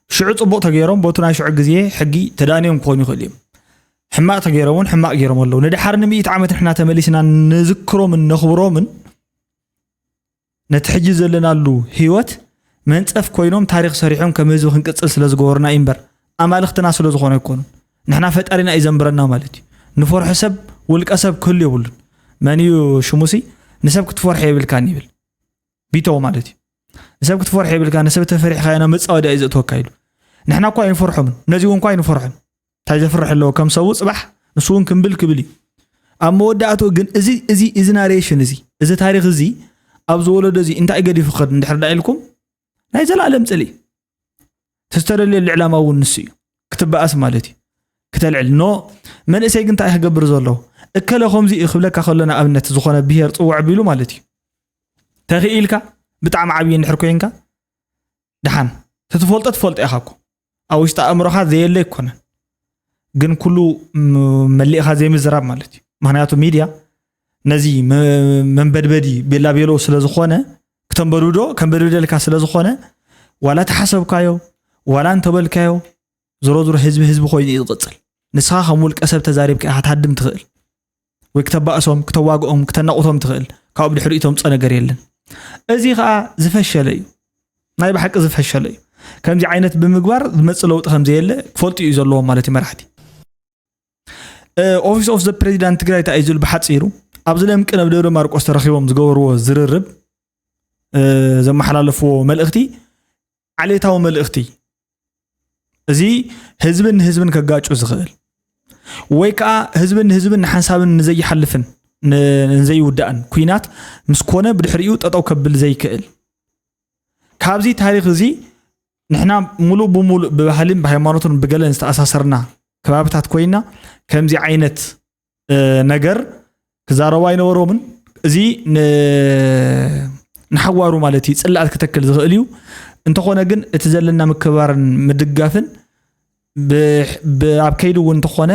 ሽዑ ጽቡቕ ተገይሮም፣ በቱ ናይ ሽዑ ግዜ ሕጊ ተዳንዮም ክኾኑ ይኽእሉ እዮም። ሕማቕ ተገይሮም እውን ሕማቕ ገይሮም ኣለዉ። ንድሓር ንሚእቲ ዓመት ንሕና ተመሊስና ንዝክሮምን ነኽብሮምን፣ ነቲ ሕጂ ዘለናሉ ህይወት መንጸፍ ኮይኖም ታሪኽ ሰሪሖም ከም ህዝቢ ክንቅጽል ስለ ዝገበሩና እዩ እምበር፣ ኣማልኽትና ስለ ዝኾኑ ኣይኮኑን። ንሕና ፈጣሪና እዩ ዘንብረና ማለት እዩ። ንፈርሖ ሰብ፣ ውልቀ ሰብ ክህሉ የብሉን። መን እዩ ሽሙሲ? ንሰብ ክትፈርሖ የብልካን ይብል። ቢተው ማለት እዩ። ንሰብ ክትፈርሖ የብልካ፣ ንሰብ ተፈሪሕካ ኢና መጻወዲ እዩ ዘእትወካ ኢሉ። ንሕና እኳ ኣይንፈርሖምን፣ ነዚ እውን እኳ ኣይንፈርሖን። እንታይ ዘፍርሕ ኣለዎ? ከም ሰቡ ጽባሕ ንሱ እውን ክምብል ክብል እዩ። ኣብ መወዳእትኡ ግን እዚ፣ እዚ፣ እዚ ናሬሽን እዚ፣ እዚ ታሪኽ እዚ ኣብ ዝወለዶ እዚ እንታይ ገዲፉ ክኸድ እንድሕር ዳ ኢልኩም፣ ናይ ዘላለም ጽልኢ። እቲ ዝተደልየሉ ዕላማ እውን ንሱ እዩ። ክትበኣስ ማለት እዩ። ክተልዕል። ኖ፣ መንእሰይ ግን እንታይ ክገብር ዘሎ? እከለ ከምዚ እዩ ክብለካ ከሎ ንኣብነት ዝኾነ ብሄር ጽውዕ ቢሉ ማለት እዩ። ተኽኢልካ ብጣዕሚ ዓብዪ እንድሕር ኮይንካ፣ ደሓን፣ እቲ ትፈልጦ ትፈልጦ ኢኻ እኮ። ኣብ ውሽጢ ኣእምሮኻ ዘየለ ኣይኮነን። ግን ኩሉ ም-፣ መሊእኻ ዘይምዝራብ ማለት እዩ። ምኽንያቱ ሚድያ ነዚ መ-፣ መንበድበዲ ቤላ ቤሎ ስለ ዝኾነ፣ ክተንበድብዶ፣ ከንበድብደልካ ስለ ዝኾነ፣ ዋላ ተሓሰብካዮ፣ ዋላ እንተበልካዮ፣ ዞሮ ዞሮ ህዝቢ ህዝቢ ኮይኑ እዩ ዝቕጽል። ንስኻ ከም ውልቀ ሰብ ተዛሪብካ ኢኻ ትሃድም ትኽእል። ወይ ክተባእሶም፣ ክተዋግኦም፣ ክተናቑቶም ትኽእል። ካብኡ ብድሕሪኡ ተምጾ ነገር የለን። እዚ ኸኣ ዝፈሸለ እዩ። ናይ ብሓቂ ዝፈሸለ እዩ። ከምዚ ዓይነት ብምግባር ዝመጽእ ለውጢ ከም ዘየለ ክፈልጡ እዩ ዘለዎም ማለት እዩ መራሕቲ። እ፣ ኦፊስ ኦፍ ዘ ፕሬዚዳንት ትግራይ እንታይ እዩ ዝብል ብሓጺሩ፣ ኣብዚ ለምቅን ኣብ ደብረ ማርቆስ ተረኺቦም ዝገበርዎ ዝርርብ፣ እ፣ ዘመሓላለፍዎ መልእኽቲ ዓሌታዊ መልእኽቲ። እዚ ህዝብን ንህዝብን ከጋጩ ዝኽእል፣ ወይ ከኣ ህዝብን ንህዝብን ንሓንሳብን ንዘይሓልፍን ን-፣ ንዘይውዳእን ኲናት ምስ ኮነ ብድሕሪኡ ጠጠው ከብል ዘይክእል። ካብዚ ታሪኽ እዚ ንሕና ሙሉእ ብሙሉእ ብባህልን ብሃይማኖትን ብገለን ዝተኣሳሰርና ከባብታት ኮይና ከምዚ ዓይነት፣ እ፣ ነገር ክዛረቡ ኣይነበሮምን። እዚ ን-፣ ንሓዋሩ ማለት እዩ ጽልኣት ክተክል ዝኽእል እዩ። እንተኾነ ግን እቲ ዘለና ምክብባርን ምድጋፍን ብ-፣ ብ-፣ ኣብ ከይዲ እውን እንተኾነ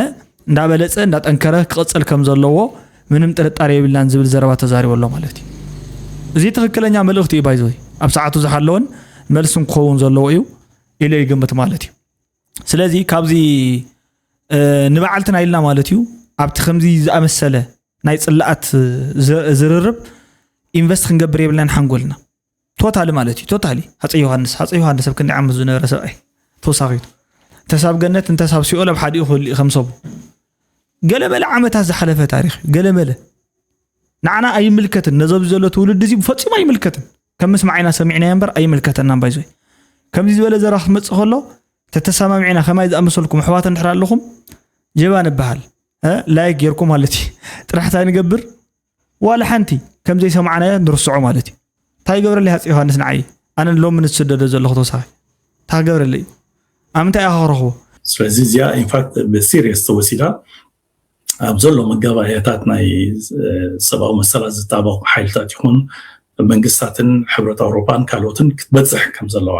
እንዳበለጸ እንዳጠንከረ ክቕጽል ከም ዘለዎ ምንም ጥርጣሬ የብልናን ዝብል ዘረባ ተዛሪቡ ኣሎ ማለት እዩ። እዚ ትኽክለኛ መልእኽቲ እዩ ባይዘወይ። ኣብ ሰዓቱ ዝሓለወን መልስን ክኸውን ዘለዎ እዩ ኢለ ይግምት ማለት እዩ። ስለዚ ካብዚ፣ እ፣ ንበዓልትና ኢልና ማለት እዩ፣ ኣብቲ ከምዚ ዝኣመሰለ ናይ ጽላኣት ዝ-፣ ዝርርብ ኢንቨስት ክንገብር የብልናን ሓንጎልና። ቶታሊ ማለት እዩ፣ ቶታሊ። ሃፀይ ዮሃንስ፣ ሃፀይ ዮሃንስ ኣብ ክንዲ ዓመት ዝነበረ ሰብኣይ ተወሳኺቱ። እንተሳብ ገነት፣ እንተሳብ ሲኦል ኣብ ሓዲኡ ክህሉ እዩ ከም ሰቡ። ገለመለ ዓመታት ዝሓለፈ ታሪኽ እዩ፣ ገለመለ። ንዓና ኣይምልከትን፣ ነዚ ኣብዚ ዘሎ ትውልዲ እዚ ፈጺሙ ኣይምልከትን። ከም ምስማዕ ኢና ሰሚዕናዮ እምበር ኣይምልከተናን ባይዞይ። ከምዚ ዝበለ ዘረባ ክትመጽእ ከሎ ተተሰማሚዕና ከማይ ዝኣመሰልኩም ኣሕዋት እንድሕር ኣለኹም ጀባ ንበሃል። እ፣ ላይክ ጌርኩም ማለት እዩ። ጥራሕ እንታይ ንገብር? ዋላ ሓንቲ ከም ዘይሰማዕናዮ ንርስዖ ማለት እዩ። እንታይ ይገብረለይ ሃፀይ ዮሃንስ ንዓይ? ኣነ ሎሚ ንዝስደዶ ዘለኹ ተወሳኺ። እንታይ ክገብረለይ እዩ? ኣብ ምንታይ ኢኻ ክረኽቦ? ስለዚ እዚኣ ኢንፋክት ብሲሪየስ ተወሲዳ ኣብ ዘሎ መጋባእያታት ናይ፣ እ፣ ሰብኣዊ መሰላት ዝጣበቑ ሓይልታት ይኹን መንግስታትን ሕብረት ኣውሮፓን ካልኦትን ክትበፅሕ ከም ዘለዋ፣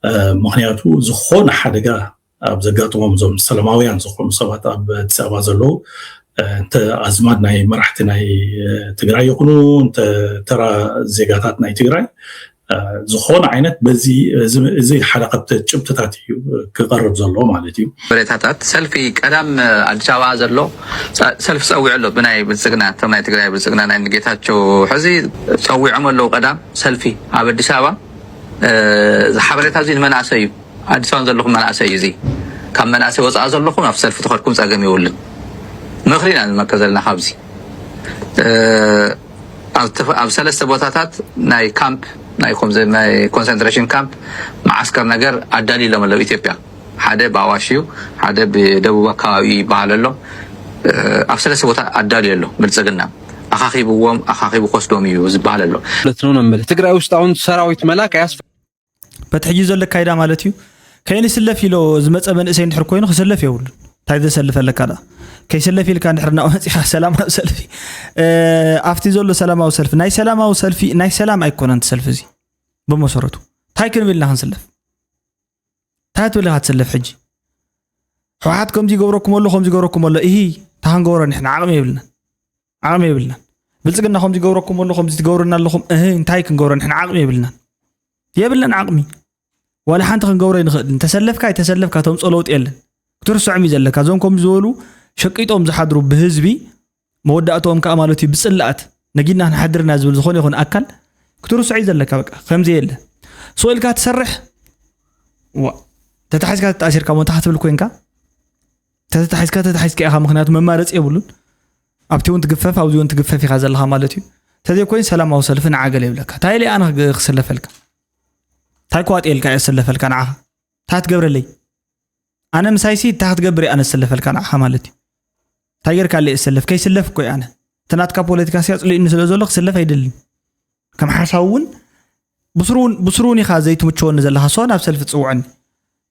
እ፣ ምኽንያቱ ዝኾነ ሓደጋ ኣብ ዘጋጥሞም እዞም ሰላማውያን ዝኾኑ ሰባት ኣብ ኣዲስ ኣበባ ዘለዉ፣ እ፣ እንተ ኣዝማድ ናይ መራሕቲ ናይ፣ እ፣ ትግራይ ይኹኑ፣ እንተ ተራ ዜጋታት ናይ ትግራይ፣ እ፣ ዝኾነ ዓይነት በዚ፣ እዚ፣ እዚ ሓደ ካብቲ ጭብጥታት እዩ ክቐርብ ዘሎ ማለት እዩ። በሬታታት ሰልፊ ቀዳም ኣዲስ ኣበባ ዘሎ ጸ-፣ ሰልፊ ጸዊዑ ኣሎ ብናይ ብልጽግና፣ እቶም ናይ ትግራይ ብልጽግና ናይ ጌታቸው ሕዚ ጸዊዖም ኣለዉ ቀዳም ሰልፊ ኣብ ኣዲስ ኣበባ። እ፣ እዚ ሓበሬታ እዚ ንመናእሰይ እዩ። ኣዲስ ኣበባ ዘለኹም መናእሰይ እዩ እዚ። ካብ መናእሰይ ወጻኢ ዘለኹም ኣብ ሰልፊ ተኸድኩም ጸገም የብሉን። ምኽሪ ኢና ንመከ ዘለና ካብዚ። እ፣ ኣብ ተፈ-፣ ኣብ ሰለስተ ቦታታት ናይ ካምፕ፣ ናይ ኮም-፣ ናይ ኮንሰንትሬሽን ካምፕ መዓስከር ነገር ኣዳልዩሎም ኣለዉ ኢትዮጵያ። ሓደ ብኣዋሽ እዩ፣ ሓደ ብደቡብ ኣካባቢ ይበሃል ኣሎ። እ፣ ኣብ ሰለስተ ቦታ ኣዳልዩ ኣሎ ብልጽግና። ኣኻኺብዎም፣ ኣኻኺቡ ክወስዶም እዩ ዝበሃል ኣሎ። ማለት ነው ነው የምልህ። ትግራይ ውስጥ አሁን ሰራዊት መላክ አያስፈ- በቲ ሕጂ ዘሎ ኣካይዳ ማለት እዩ። ከይንስለፍ ኢሎ ዝመፀ መንእሰይ እንድሕር ኮይኑ ክስለፍ የብሉን። እንታይ ዘሰልፍ ኣለካ ደኣ? ከይስለፍ ኢልካ እንድሕር እናመፂኻ ሰላማዊ ሰልፊ፣ እ፣ ኣብቲ ዘሎ ሰላማዊ ሰልፊ፣ ናይ ሰላማዊ ሰልፊ፣ ናይ ሰላም ኣይኮነን እቲ ሰልፊ እዚ ብመሰረቱ። እንታይ ክንብል ኢና ክንስለፍ? እንታይ ትብል ኢኻ ትስለፍ ሕጂ? ሕወሓት ከምዚ ይገብረኩም ኣሎ ከምዚ ይገብረኩም ኣሎ እሂ እንታይ ክንገብሮ ንሕና ዓቕሚ የብልናን። ዓቕሚ የብልናን። ብልፅግና ከምዚ ይገብረኩም ኣሎ ከምዚ ትገብሩና ኣለኹም እህ እንታይ ክንገብሮ ንሕና ዓቕሚ የብልናን። የብልናን ዓቕሚ። ዋላ ሓንቲ ክንገብሮ ይንኽእል እንተሰለፍካ ኣይተሰለፍካ ተምፅኦ ለውጢ የለን። ክትርስዖም እዩ ዘለካ እዞም ከምዚ ዝበሉ ሸቂጦም ዝሓድሩ ብህዝቢ መወዳእትኦም ከዓ ማለት እዩ ብፅላኣት ነጊድና ክንሓድርና ዝብል ዝኾነ ይኹን ኣካል ክትርስዖ እዩ ዘለካ በቃ ከምዚ የለ ስቕ ኢልካ ትሰርሕ ዋ ተታሒዝካ ተታሲርካ ሞ እንታይ ክትብል ኮይንካ ተተታሒዝካ ተታሒዝካ ኢኻ ምክንያቱ መማረፂ የብሉን ኣብቲ እውን ትግፈፍ ኣብዚ እውን ትግፈፍ ኢኻ ዘለኻ ማለት እዩ ተዘይኮይን ሰላማዊ ሰልፊ ንዓገል የብለካ እንታይ ኢለ ኣነ ክግ- ክስለፈልካ እንታይ ክዋጥየልካ እየ ዝስለፈልካ ንዓኻ እንታይ ትገብረለይ ኣነ ምሳይሲ እንታይ ክትገብር እየ ኣነ ዝስለፈልካ ንዓኻ ማለት እዩ እንታይ ጌርካ ለይ እሰለፍ ከይስለፍ እኮ እየ ኣነ እቲ ናትካ ፖለቲካ ሲ ኣፅሊእኒ ስለ ዘሎ ክስለፍ ኣይደልን ከም ሓሳብ እውን ብስሩ እውን ኢኻ ዘይትምችወኒ ዘለኻ ሶ ናብ ሰልፊ ትፅውዐኒ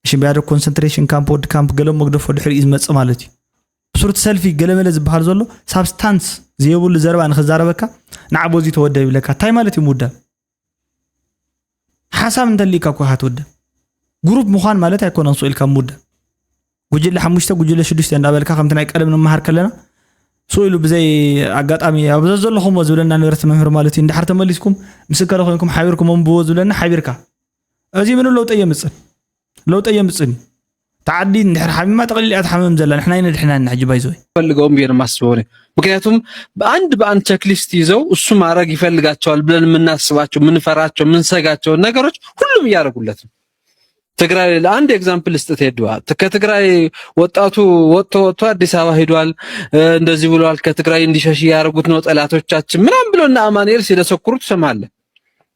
ሽምብያዶ ኮንሰንትሬሽን ካምፕ ወዲ ካምፕ ገለ መግደፎ ድሕሪኡ ዝመፅእ ማለት እዩ ብስሩ እቲ ሰልፊ ገለመለ ዝበሃል ዘሎ ሳብስታንስ ዘየብሉ ዘረባ ንክዛረበካ ንዓቦ እዚ ተወደብ ይብለካ እንታይ ማለት እዩ ምውዳብ ሓሳብ እንተልካ እኮ ኢኻ ትውደብ ግሩፕ ምዃን ማለት ኣይኮነን ስቕ ኢልካ ምውዳብ ጉጅለ ሓሙሽተ ጉጅለ ሽዱሽተ እንዳበልካ ከምቲ ናይ ቀደም ንመሃር ከለና ስቕ ኢሉ ብዘይ ኣጋጣሚ ኣብ ዘዘለኹምዎ ዝብለና ንብረት መምህር ማለት እዩ እንድሓር ተመሊስኩም ምስ እከለ ኮይንኩም ሓቢርኩም ኣንብብዎ ዝብለና ሓቢርካ እዚ ምንም ለውጢ የምፅን ለውጢ የምፅን እዩ ተዓዲ እንድሕር ሓሚማ ጠቕሊል እያ ትሓምም ዘላ ንሕና ይነድሕና ኢና ሕጂ ባይዘወይ ፈልገውም ብዬ ነው የማስበው እኔ። ምክንያቱም በአንድ በአንድ ቸክሊስት ይዘው እሱ ማድረግ ይፈልጋቸዋል ብለን የምናስባቸው የምንፈራቸው የምንሰጋቸው ነገሮች ሁሉም እያደረጉለት ነው። ትግራይ ለአንድ example ልስጥ ቴድዋ ከትግራይ ወጣቱ ወጥቶ ወጥቶ አዲስ አበባ ሂዷል እንደዚህ ብሏል ከትግራይ እንዲሸሽ እያደረጉት ነው ጠላቶቻችን ምናምን ብሎ እነ አማኑኤል ሲደሰኩሩ ትሰማለህ።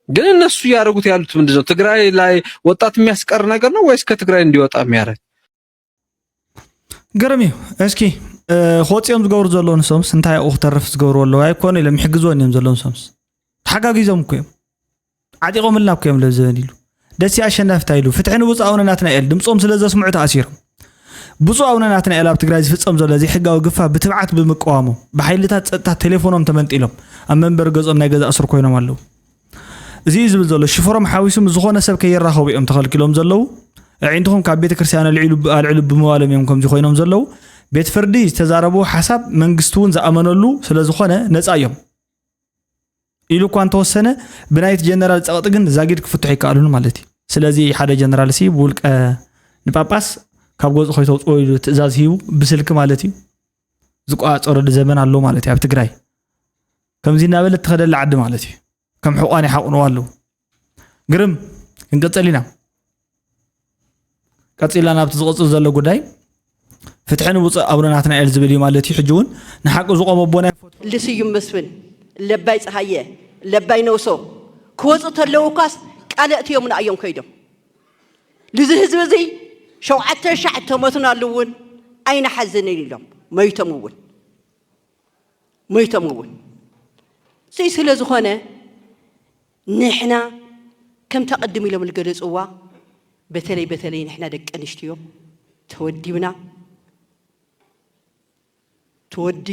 ግን እነሱ እያደረጉት ያሉት ምንድን ነው? ትግራይ ላይ ወጣት የሚያስቀር ነገር ነው ወይስ ከትግራይ እንዲወጣ የሚያደርግ? ግርም እዩ። እስኪ ክወፅኦም ዝገብሩ ዘለዉ ንሶምስ እንታይ ኣብኡ ክተርፍ ዝገብሩ ኣለዉ ኣይኮኑ ኢሎም ይሕግዝወን እዮም ዘለዉ ንሶምስ ተሓጋጊዞም እኮ እዮም ዓጢቖምልና እኮ እዮም ለዘበን ኢሉ ደሲ ኣሸናፊ እንታይ ኢሉ ፍትሒ ንብፁዕ ኣቡነ ናትናኤል ድምፆም ስለ ዘስምዑ ተኣሲሮም ብፁዕ ኣቡነ ናትናኤል ኣብ ትግራይ ዝፍፀም ዘሎ ዘይሕጋዊ ግፋ ብትብዓት ብምቅዋሞም ብሓይልታት ፀጥታ ቴሌፎኖም ተመንጢሎም ኣብ መንበሪ ገዝኦም ናይ ገዛ እስር ኮይኖም ኣለዉ። እዚ እዩ ዝብል ዘሎ ሽፈሮም ሓዊሱ ምስ ዝኾነ ሰብ ከይራኸቡ እዮም ተኸልኪሎም ዘለዉ። ኣዒንትኹም ካብ ቤተ ክርስቲያን ኣልዕሉ ብምባሎም እዮም ከምዚ ኮይኖም ዘለዉ። ቤት ፍርዲ ዝተዛረብዎ ሓሳብ መንግስቲ እውን ዝኣመነሉ ስለ ዝኾነ ነፃ እዮም ኢሉ እኳ እንተወሰነ ብናይቲ ጀነራል ፀቕጢ ግን ዛጊድ ክፍትሑ ኣይከኣሉን ማለት እዩ። ስለዚ ሓደ ጀነራል ሲ ብውልቀ ንጳጳስ ካብ ገፁ ከይተውፅኦ ኢሉ ትእዛዝ ሂቡ ብስልኪ ማለት እዩ ዝቆፃፀረሉ ዘበን ኣሎ ማለት እዩ ኣብ ትግራይ። ከምዚ እናበለት ትኸደላ ዓዲ ማለት እዩ። ከም ሕቋን ይሓቑንዋ ኣለዉ። ግርም ክንቅፅል ኢና። ቀፂልና ናብቲ ዝቕፅል ዘሎ ጉዳይ ፍትሒ ንብፁዕ ኣቡነ ናትናኤል ዝብል እዩ ማለት እዩ። ሕጂ እውን ንሓቂ ዝቆመ ኣቦና ይፈትዎ። ልስዩም መስፍን፣ ለባይ ፀሃየ፣ ለባይ ነውሶ ክወፁ ተለዉ እኳስ ቃለ እትዮም ንኣዮም ከይዶም ልዚ ህዝቢ እዚ ሸውዓተ ሻዕ ተመትናሉ እውን ኣይንሓዝንን ኢሎም መይቶም እውን ሞይቶም እውን። እዚ ስለ ዝኾነ ንሕና ከምታ ቅድም ኢሎም ዝገለፅዋ በተለይ በተለይ ንሕና ደቂ ኣንስትዮ ተወዲብና እቲ ወዲ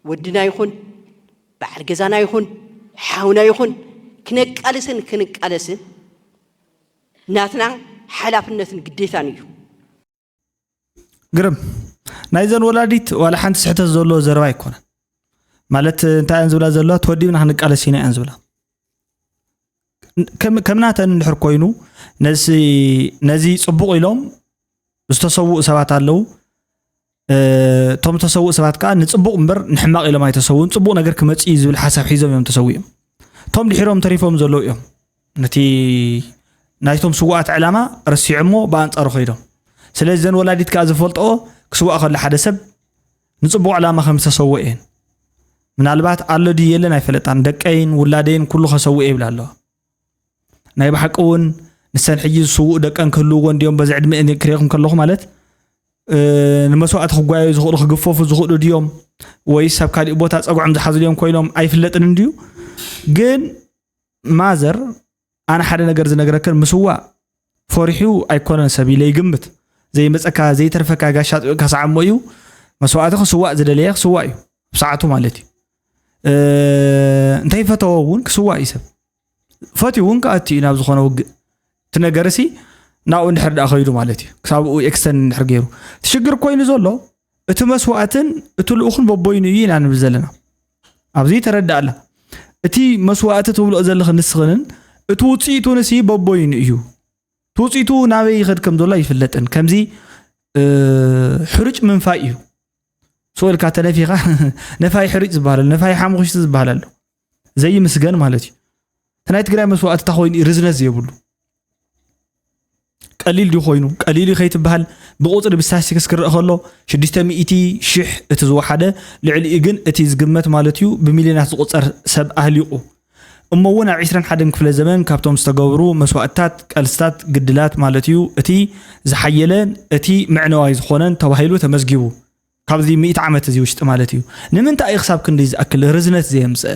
ወድና ይኹን በዓል ገዛና ይኹን ሓውና ይኹን ክነቃልስን ክንቃለስን ናትና ሓላፍነትን ግዴታን እዩ። ግርም ናይዘን ወላዲት ዋላ ሓንቲ ስሕተት ዘለዎ ዘረባ ኣይኮነን ማለት እንታይ እየን ዝብላ ዘለዋ ተወዲብና ክንቃለስ ኢና እየን ዝብላ ከምናተን እንድሕር ኮይኑ ነዚ ጽቡቕ ኢሎም ዝተሰውኡ ሰባት ኣለዉ እቶም ተሰውኡ ሰባት ከዓ ንፅቡቕ እምበር ንሕማቕ ኢሎም ኣይተሰውኡን ፅቡቕ ነገር ክመፅእ እዩ ዝብል ሓሳብ ሒዞም እዮም ተሰዊኦም እቶም ድሒሮም ተሪፎም ዘለዉ እዮም ነቲ ናይቶም ስውኣት ዕላማ ረሲዖሞ ብኣንፃሩ ከይዶም ስለዚ ዘን ወላዲት ከዓ ዝፈልጥኦ ክስዋእ ከሎ ሓደ ሰብ ንፅቡቕ ዕላማ ከም ዝተሰውኦ እየን ምናልባት ኣሎ ድዩ የለን ኣይፈለጣን ደቀይን ውላደይን ኩሉ ከሰውእ ይብላ ኣለዋ ናይ ብሓቂ እውን ንሰን ሕጂ ዝስውኡ ደቀን ክህልውዎ እንዲዮም በዚ ዕድመ ክሪኦም ከለኹ ማለት ንመስዋእቲ ክጓየዩ ዝኽእሉ ክግፈፉ ዝኽእሉ ድዮም ወይስ ኣብ ካሊእ ቦታ ፀጉዖም ዝሓዙ ድዮም ኮይኖም ኣይፍለጥን እንድዩ ግን ማዘር ኣነ ሓደ ነገር ዝነግረክን ምስዋእ ፈሪሑ ኣይኮነን ሰብ ኢለ ይግምት ዘይመፀካ ዘይተርፈካ ጋሻ ጥዑካ ሰዓሞ እዩ መስዋእቲ ክስዋእ ዝደለየ ክስዋእ እዩ ኣብ ሰዓቱ ማለት እዩ እንተይፈተዎ እውን ክስዋእ እዩ ሰብ ፈትዩ እውን ክኣቱ እዩ ናብ ዝኾነ ውግእ እቲ ነገር ሲ ናብኡ እንድሕር ደኣ ከይዱ ማለት እዩ። ክሳብ ብኡ ኤክስተንድ እንድሕር ገይሩ። እቲ ሽግር ኮይኑ ዘሎ እቲ መስዋእትን እቲ ልኡኽን በቦይኑ እዩ ኢና ንብል ዘለና። ኣብዚ ተረዳእላ። እቲ መስዋእቲ ትብልኦ ዘለኽን ንስኽንን እቲ ውፅኢቱ ንሲ በቦይኑ እዩ። እቲ ውፅኢቱ ናበይ ይኸድ ከም ዘሎ ኣይፍለጥን። ከምዚ፣ እ፣ ሕሩጭ ምንፋይ እዩ። ስቕ ኢልካ ተነፊኻ ነፋይ ሕሩጭ ዝበሃል ኣሎ፣ ነፋይ ሓሙኽሽቲ ዝበሃል ኣሎ። ዘይምስገን ማለት እዩ። እቲ ናይ ትግራይ መስዋእቲ እንታይ ኮይኑ እዩ ርዝነት ዘይብሉ? ቀሊል ድዩ ኮይኑ? ቀሊል እዩ ከይትበሃል፣ ብቁፅሪ ብስታቲስቲክስ ክረአ ከሎ ሽዱሽተ ሚእቲ ሺሕ እቲ ዝወሓደ፣ ልዕሊኡ ግን እቲ ዝግመት ማለት እዩ ብሚልዮናት ዝቑፀር ሰብ ኣህሊቑ። እሞ እውን ኣብ ዕስራን ሓደን ክፍለ ዘመን ካብቶም ዝተገብሩ መስዋእትታት፣ ቀልስታት፣ ግድላት ማለት እዩ እቲ ዝሓየለን እቲ መዕነዋይ ዝኾነን ተባሂሉ ተመዝጊቡ። ካብዚ ሚእቲ ዓመት እዚ ውሽጢ ማለት እዩ። ንምንታይ እዩ ክሳብ ክንዲ ዝኣክል ርዝነት ዘየምፀአ?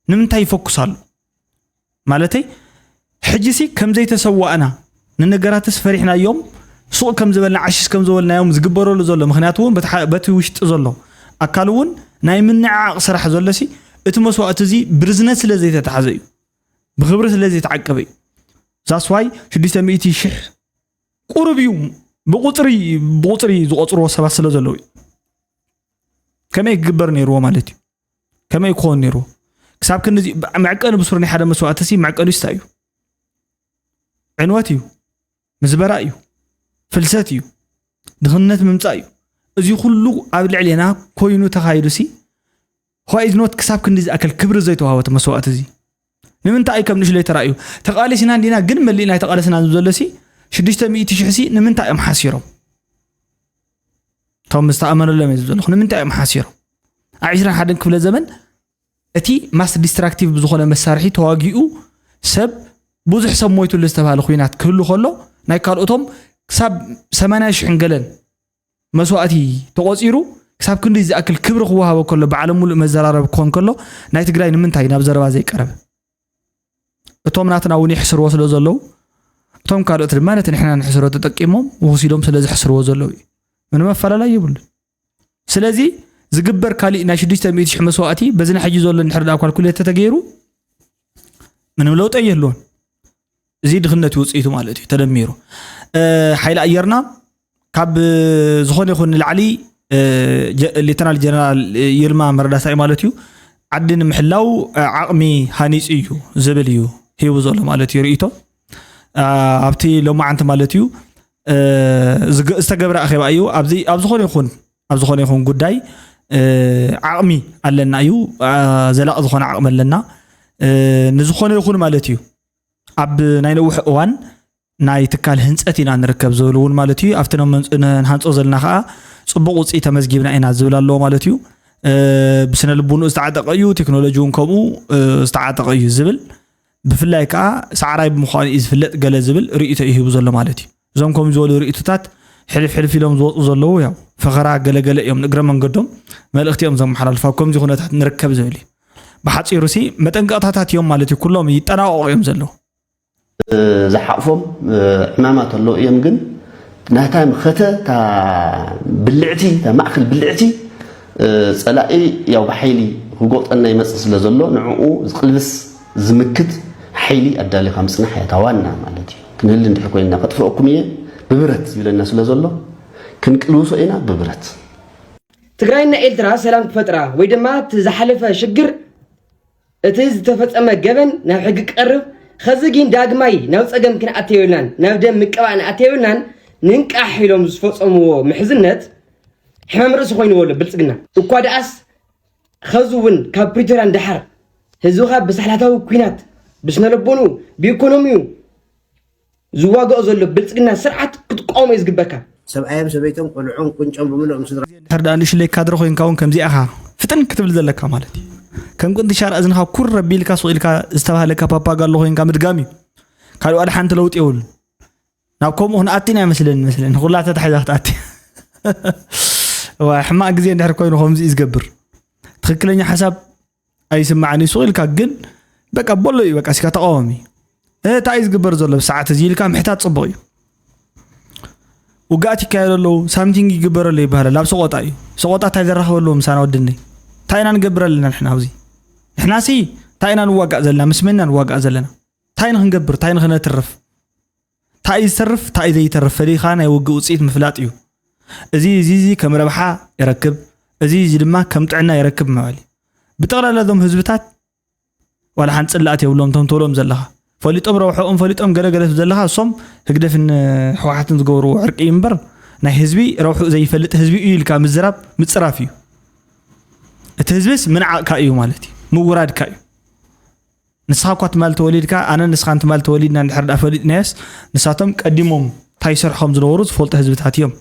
ንምንታይ ይፈኩስ ኣሎ? ማለተይ፣ ሕጂሲ ከም ዘይተሰዋእና፣ ንነገራትስ ፈሪሕናዮም፣ ሱቕ ከም ዝበልና፣ ዓሽሽ ከም ዝበልናዮም ዝግበረሉ ዘሎ፣ ምኽንያቱ እውን በቲ ሓ-፣ በቲ ውሽጢ ዘሎ ኣካል እውን ናይ ምንዕዓቕ ስራሕ ዘሎሲ፣ እቲ መስዋእቲ እዚ ብርዝነት ስለ ዘይተታሕዘ እዩ፣ ብኽብሪ ስለ ዘይተዓቀበ እዩ። ዛስዋይ ሽዱሽተ ሚእቲ ሺሕ ቁሩብ እዩ፣ ብቁፅሪ፣ ብቁፅሪ ዝቆፅርዎ ሰባት ስለ ዘለዉ እዩ። ከመይ ክግበር ነይርዎ ማለት እዩ? ከመይ ክኸውን ነይርዎ? ክሳብ ክንድዚ መዕቀኒ ብሱር ናይ ሓደ መስዋእትሲ መዕቀኒስ እንታይ እዩ? ዕንወት እዩ፣ ምዝበራ እዩ፣ ፍልሰት እዩ፣ ድኽነት ምምፃእ እዩ። እዚ ኩሉ ኣብ ልዕሌና ኮይኑ ተኻይዱሲ፣ why is not ክሳብ ክንዲ ዝኣክል ክብሪ ዘይተዋህበ እቲ መስዋእቲ እዚ? ንምንታይ እዩ ከም ንእሽለይ ተራእዩ? ተቓሊስና እንዲና ግን መሊእና ኣይተቓለስናን ዝብል ዘሎሲ ሽዱሽተ ሚእቲ ሺሕ ሲ ንምንታይ እዮም ሓሲሮም? እቶም ዝተኣመነሎም እየ ዝብል ዘለኹ። ንምንታይ እዮም ሓሲሮም? ኣብ ዕስራን ሓደን ክፍለ ዘመን እቲ ማስ ዲስትራክቲቭ ብዝኾነ መሳርሒ ተዋጊኡ ሰብ ብዙሕ ሰብ ሞይቱሉ ዝተባህለ ኲናት ክህሉ ከሎ ናይ ካልኦቶም ክሳብ ሰማንያ ሺሕን ገለን መስዋእቲ ተቖጺሩ ክሳብ ክንዲ ዝኣክል ክብሪ ክወሃቦ ከሎ ብዓለም ሙሉእ መዘራረቢ ክኾን ከሎ ናይ ትግራይ ንምንታይ ናብ ዘረባ ዘይቀረበ? እቶም ናትና እውን ይሕስርዎ ስለ ዘለዉ እቶም ካልኦት ድማ ነቲ ንሕና ንሕስሮ ተጠቂሞም ወሲዶም ስለ ዝሕስርዎ ዘለዉ እዩ። ምንም ኣፈላላይ የብሉን። ስለዚ ዝግበር ካሊእ ናይ ሽዱሽተ ሚእቲ ሺሕ መስዋእቲ በዚ ናይ ሕጂ ዘሎ እንድሕር ደኣ ካልኩሌት ተተገይሩ ምንም ለውጢ የህልዎን። እዚ ድኽነት እዩ ውፅኢቱ ማለት እዩ ተደሚሩ። እ፣ ሓይሊ ኣየርና ካብ ዝኾነ ይኹን ንላዕሊ፣ እ፣ ጀ-፣ ሌተናል ጀነራል ይልማ መረዳሳይ ማለት እዩ ዓዲ ንምሕላው፣ እ፣ ዓቕሚ ሃኒፁ እዩ ዝብል እዩ ሂቡ ዘሎ ማለት እዩ ርእይቶ። እ፣ ኣብቲ ሎማዓንቲ ማለት እዩ፣ እ፣ ዝገ-፣ ዝተገብረ ኣኼባ እዩ። ኣብዚ ኣብ ዝኾነ ይኹን ኣብ ዝኾነ ይኹን ጉዳይ፣ እ፣ ዓቕሚ ኣለና እዩ። እ፣ ዘላቒ ዝኾነ ዓቕሚ ኣለና። እ፣ ንዝኾነ ይኹን ማለት እዩ ኣብ ናይ ነዊሕ እዋን ናይ ትካል ህንፀት ኢና ንርከብ ዝብል እውን ማለት እዩ። ኣብቲ ነመንፅ-፣ ንሃንፆ ዘለና ከዓ ፅቡቕ ውፅኢት ተመዝጊብና ኢና ዝብል ኣለዎ ማለት እዩ። እ፣ ብስነ ልቡንኡ ዝተዓጠቐ እዩ፣ ቴክኖሎጂ እውን ከምኡ፣ እ፣ ዝተዓጠቐ እዩ ዝብል፣ ብፍላይ ከዓ ሰዓራይ ብምዃኑ እዩ ዝፍለጥ ገለ ዝብል ርእይቶ እዩ ሂቡ ዘሎ ማለት እዩ። እዞም ከምዚ ዝበሉ ርእይቶታት ሕልፍ ሕልፍ ኢሎም ዝወፁ ዘለዉ ያው ፈኸራ ገለገለ እዮም፣ ንእግረ መንገዶም መልእኽቲ እዮም ዘመሓላልፉ፣ ኣብ ከምዚ ኩነታት ንርከብ ዝብል እዩ። ብሓፂሩሲ መጠንቀቕታታት እዮም ማለት እዩ፣ ኩሎም ይጠናቐቑ እዮም ዘለዉ። ዝሓቕፎም ዕማማት ኣለዉ እዮም፣ ግን ናታ መኸተ እታ ብልዕቲ፣ እታ ማእከል ብልዕቲ፣ ጸላኢ ያው ብሓይሊ ክጎብጠና ይመጽእ ስለ ዘሎ ንዕኡ ዝቕልብስ ዝምክት ሓይሊ ኣዳሊኻ ምጽናሕ እያ እታ ዋና ማለት እዩ። ክንህሊ እንድሕር ኮይንና ከጥፍአኩም እየ ብብረት ይብለና ስለ ዘሎ ክንቅልውሶ ኢና ብብረት። ትግራይና ኤርትራ ሰላም ክፈጥራ ወይ ድማ እቲ ዝሓለፈ ሽግር እቲ ዝተፈጸመ ገበን ናብ ሕጊ ክቐርብ፣ ኸዚ ግን ዳግማይ ናብ ጸገም ክንኣቲ የብልናን፣ ናብ ደም ምቅባእ ንኣቲ የብልናን፣ ንንቃሕ ኢሎም ዝፈጸምዎ ምሕዝነት ሕማም ርእሲ ኮይንዎ ኣሎ ብልጽግና። እኳ ደኣስ ኸዚ እውን ካብ ፕሪቶርያ ንደሓር ህዝብኻ ብሳሕላታዊ ኲናት ብስነልቦንኡ ብኢኮኖሚኡ ዝዋግኦ ዘሎ ብልጽግና ስርዓት ክትቃወሞ እዩ ዝግበካ። ሰብኣዮም ሰበይቶም ቆልዖም ቁንጮም ብምልኦም ስድራ። ድሕር ደኣ ንእሽለይ ካድረ ኮይንካ እውን ከምዚኣ ኢኻ ፍጥን ክትብል ዘለካ ማለት እዩ። ከም ቅንጥሻር እዝንኻ ኩር ኣቢልካ ሱቕ ኢልካ ዝተባህለካ ፓፓጋሎ ኮይንካ ምድጋም እዩ። ካልእ ዋላ ሓንቲ ለውጢ የብሉን። ናብ ከምኡ ክንኣቲ ኢና ይመስለኒ መስለኒ ኩላ ተታሒዛ ክትኣቲ። እዋ ሕማቕ ግዜ እንድሕር ኮይኑ ከምዚ እዩ ዝገብር። ትኽክለኛ ሓሳብ ኣይስማዕን እዩ ሱቕ ኢልካ ግን በቃ በሎ እዩ በቃ እስካ ተቃወሚ እንታይ እዩ ዝግበር ዘሎ ብሰዓት እዚ ኢልካ ምሕታት ፅቡቅ እዩ ውጋኣት ይካየዱ ኣለዉ ሳምቲንግ ይግበር ኣሎ ይበሃል ኣብ ሰቆጣ እዩ ሰቆጣ እንታይ ዘራኽበ ኣለዎ ምሳና ወድነይ እንታይ ኢና ንገብር ኣለና ንሕና ኣብዚ ንሕና ሲ እንታይ ኢና ንዋጋእ ዘለና ምስ መን ኢና ንዋጋእ ዘለና እንታይ ንክንገብር እንታይ ንክነትርፍ እንታይ እዩ ዝተርፍ እንታይ እዩ ዘይተርፍ ፈሊኻ ናይ ውግእ ውፅኢት ምፍላጥ እዩ። እዚ እዚ እዚ ከም ረብሓ ይረክብ፣ እዚ እዚ ድማ ከም ጥዕና ይረክብ ምባል እዩ። ብጠቕላላ እዞም ህዝብታት ዋላ ሓንቲ ፅላእት የብሎም። እቶም ትብሎም ዘለኻ ፈሊጦም ረብሐኦም ፈሊጦም ገለገለ ዘለኻ እሶም ህግደፍን ህወሓትን ዝገብርዎ ዕርቂ እዩ እምበር ናይ ህዝቢ ረብሑ ዘይፈልጥ ህዝቢ እዩ ኢልካ ምዝራብ ምፅራፍ እዩ። እቲ ህዝብስ ምንዓቕካ እዩ ማለት እዩ፣ ምውራድካ እዩ። ንስኻ እኳ ትማል ተወሊድካ ኣነ ንስኻን ትማል ተወሊድና እንድሕር ዳ ፈሊጥናዮስ ንሳቶም ቀዲሞም እንታይ ይሰርሑ ከም ዝነበሩ ዝፈልጡ ህዝብታት እዮም።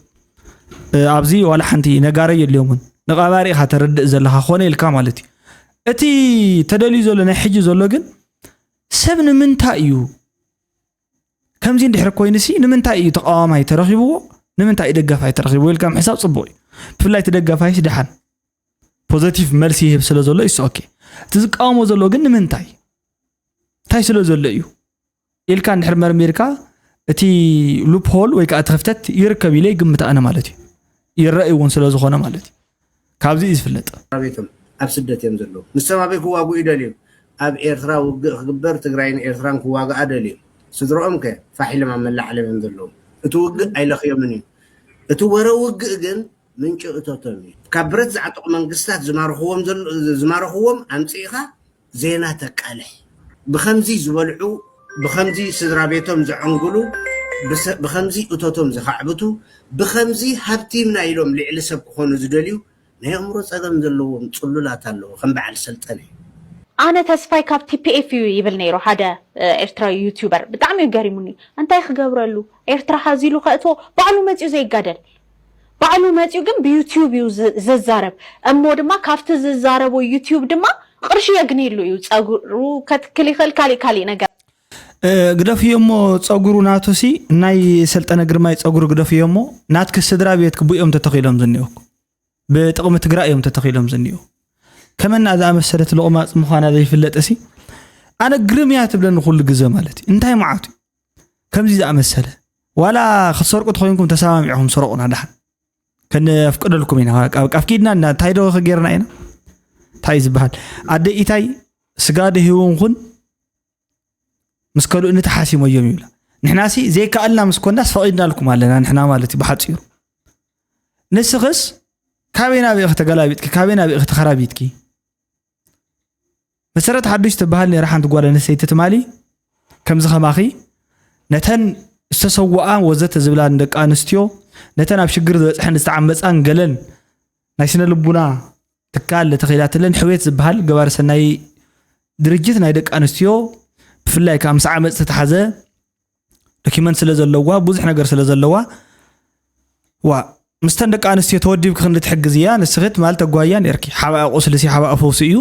ኣብዚ ዋላ ሓንቲ ነጋሪ የድልዮምን። ንቐባሪ ኢኻ ተረድእ ዘለኻ ኮነ ኢልካ ማለት እዩ። እቲ ተደልዩ ዘሎ ናይ ሕጂ ዘሎ ግን ሰብ ንምንታይ እዩ ከምዚ እንድሕር ኮይኑሲ ንምንታይ እዩ ተቃዋማይ ተረኺብዎ ንምንታይ እዩ ደጋፋይ ተረኺብዎ ኢልካ ምሕሳብ ፅቡቅ እዩ። ብፍላይ እቲ ደጋፋይስ ደሓን ፖዘቲቭ መልሲ ይህብ ስለ ዘሎ ይስ ኦኬ። እቲ ዝቃወሞ ዘሎ ግን ንምንታይ እንታይ ስለ ዘሎ እዩ ኢልካ እንድሕር መርሚርካ እቲ ሉፕ ሆል ወይ ከዓ እቲ ክፍተት ይርከብ ኢለ ይግምት ኣነ ማለት እዩ። ይረኣይ እውን ስለ ዝኾነ ማለት እዩ። ካብዚ እዩ ዝፍለጥ። ቤቶም ኣብ ስደት እዮም ዘለዉ። ንሶም ኣበይ ክዋግኡ ይደልዩ? ኣብ ኤርትራ ውግእ ክግበር ትግራይን ኤርትራን ክዋግኣ ደልዮም። ስድርኦም ከ ፋሕ ኢሎም ኣብ መላእ ዓለም እዮም ዘለዉ። እቲ ውግእ ኣይለኽዮምን እዩ። እቲ ወረ ውግእ ግን ምንጪ እቶቶም እዩ። ካብ ብረት ዝዓጠቑ መንግስታት ዝማርኽዎም ዘሎ- ዝማረኽዎም ኣምፂእኻ ዜና ተቃልሕ። ብኸምዚ ዝበልዑ፣ ብኸምዚ ስድራ ቤቶም ዘዐንግሉ፣ ብሰ- ብኸምዚ እቶቶም ዘኻዕብቱ፣ ብኸምዚ ሃብቲምና ኢሎም ልዕሊ ሰብ ክኾኑ ዝደልዩ ናይ ኣእምሮ ጸገም ዘለዎም ጽሉላት ኣለዉ ከም በዓል ሰልጠነ። ኣነ ተስፋይ ካብ ቲፒኤፍ እዩ ይብል ነይሩ ሓደ ኤርትራዊ ዩቲዩበር ብጣዕሚ እዩ ገሪሙኒ። እንታይ ክገብረሉ ኤርትራ ሃዚሉ ከእትዎ ባዕሉ መጺኡ ዘይጋደል ባዕሉ መጺኡ ግን ብዩቲዩብ እዩ ዝዛረብ እሞ ድማ ካብቲ ዝዛረቦ ዩቲዩብ ድማ ቅርሺ የግንየሉ እዩ ጸጉሩ ከትክል ይኽእል ካሊእ ካሊእ ነገር ግደፍዮ እሞ ጸጉሩ ናቱ ሲ ናይ ሰልጠነ ግርማይ ጸጉሩ ግደፍዮ እሞ ናትኪ ስድራ ቤት ክቡኦም ተተኺሎም ዝኒኦኩ ብጥቕሚ ትግራይ እዮም ተተኺሎም ዝኒኡ። ከመና ዝኣመሰለት ሎቕማፅ ምዃና ዘይፍለጥ እሲ ኣነ ግርም እያ ትብለኒ ኩሉ ግዘ ማለት እዩ። እንታይ መዓቱ እዩ ከምዚ ዝኣመሰለ ዋላ ክትሰርቁ ተኮይንኩም ተሰማሚዕኹም ስረቁና ደሓን ከነፍቅደልኩም ኢና። ካብ ኪድና እንታይ ዶ ጌርና ኢና እንታይ ዝበሃል ኣደ ኢታይ ስጋ ዶ ሂውንኩን ምስ ከልኡ ንተሓሲሞ እዮም ይብላ። ንሕና ሲ ዘይከኣልና ምስ ኮናስ ፈቒድናልኩም ኣለና ንሕና ማለት እዩ ብሓፂሩ። ንስኽስ ካበይ ናበይ ኢኺ ተገላቢጥኪ ካበይ ናበይ ኢኺ ተኸራቢጥኪ? መሰረት ሓዱሽ ትበሃል ነይራ ሓንቲ ጓል ኣንስተይቲ ትማሊ ከምዚ ከማኺ ነተን ዝተሰወኣ ወዘተ ዝብላ ንደቂ ኣንስትዮ ነተን ኣብ ሽግር ዝበፅሐን ዝተዓመፃን ገለን ናይ ስነ ልቡና ትካል ተኺላትለን ሕውየት ዝበሃል ገባሪ ሰናይ ድርጅት ናይ ደቂ ኣንስትዮ ብፍላይ ከዓ ምስ ዓመፅ ዝተተሓዘ ዶኪመንት ስለ ዘለዋ ብዙሕ ነገር ስለ ዘለዋ ዋ ምስተን ደቂ ኣንስትዮ ተወዲብኪ ክንዲ ትሕግዝያ ንስኺ ትማል ተጓያ ነርኪ ሓብኣ ቁስልሲ ሓብኣ ፈውሲ እዩ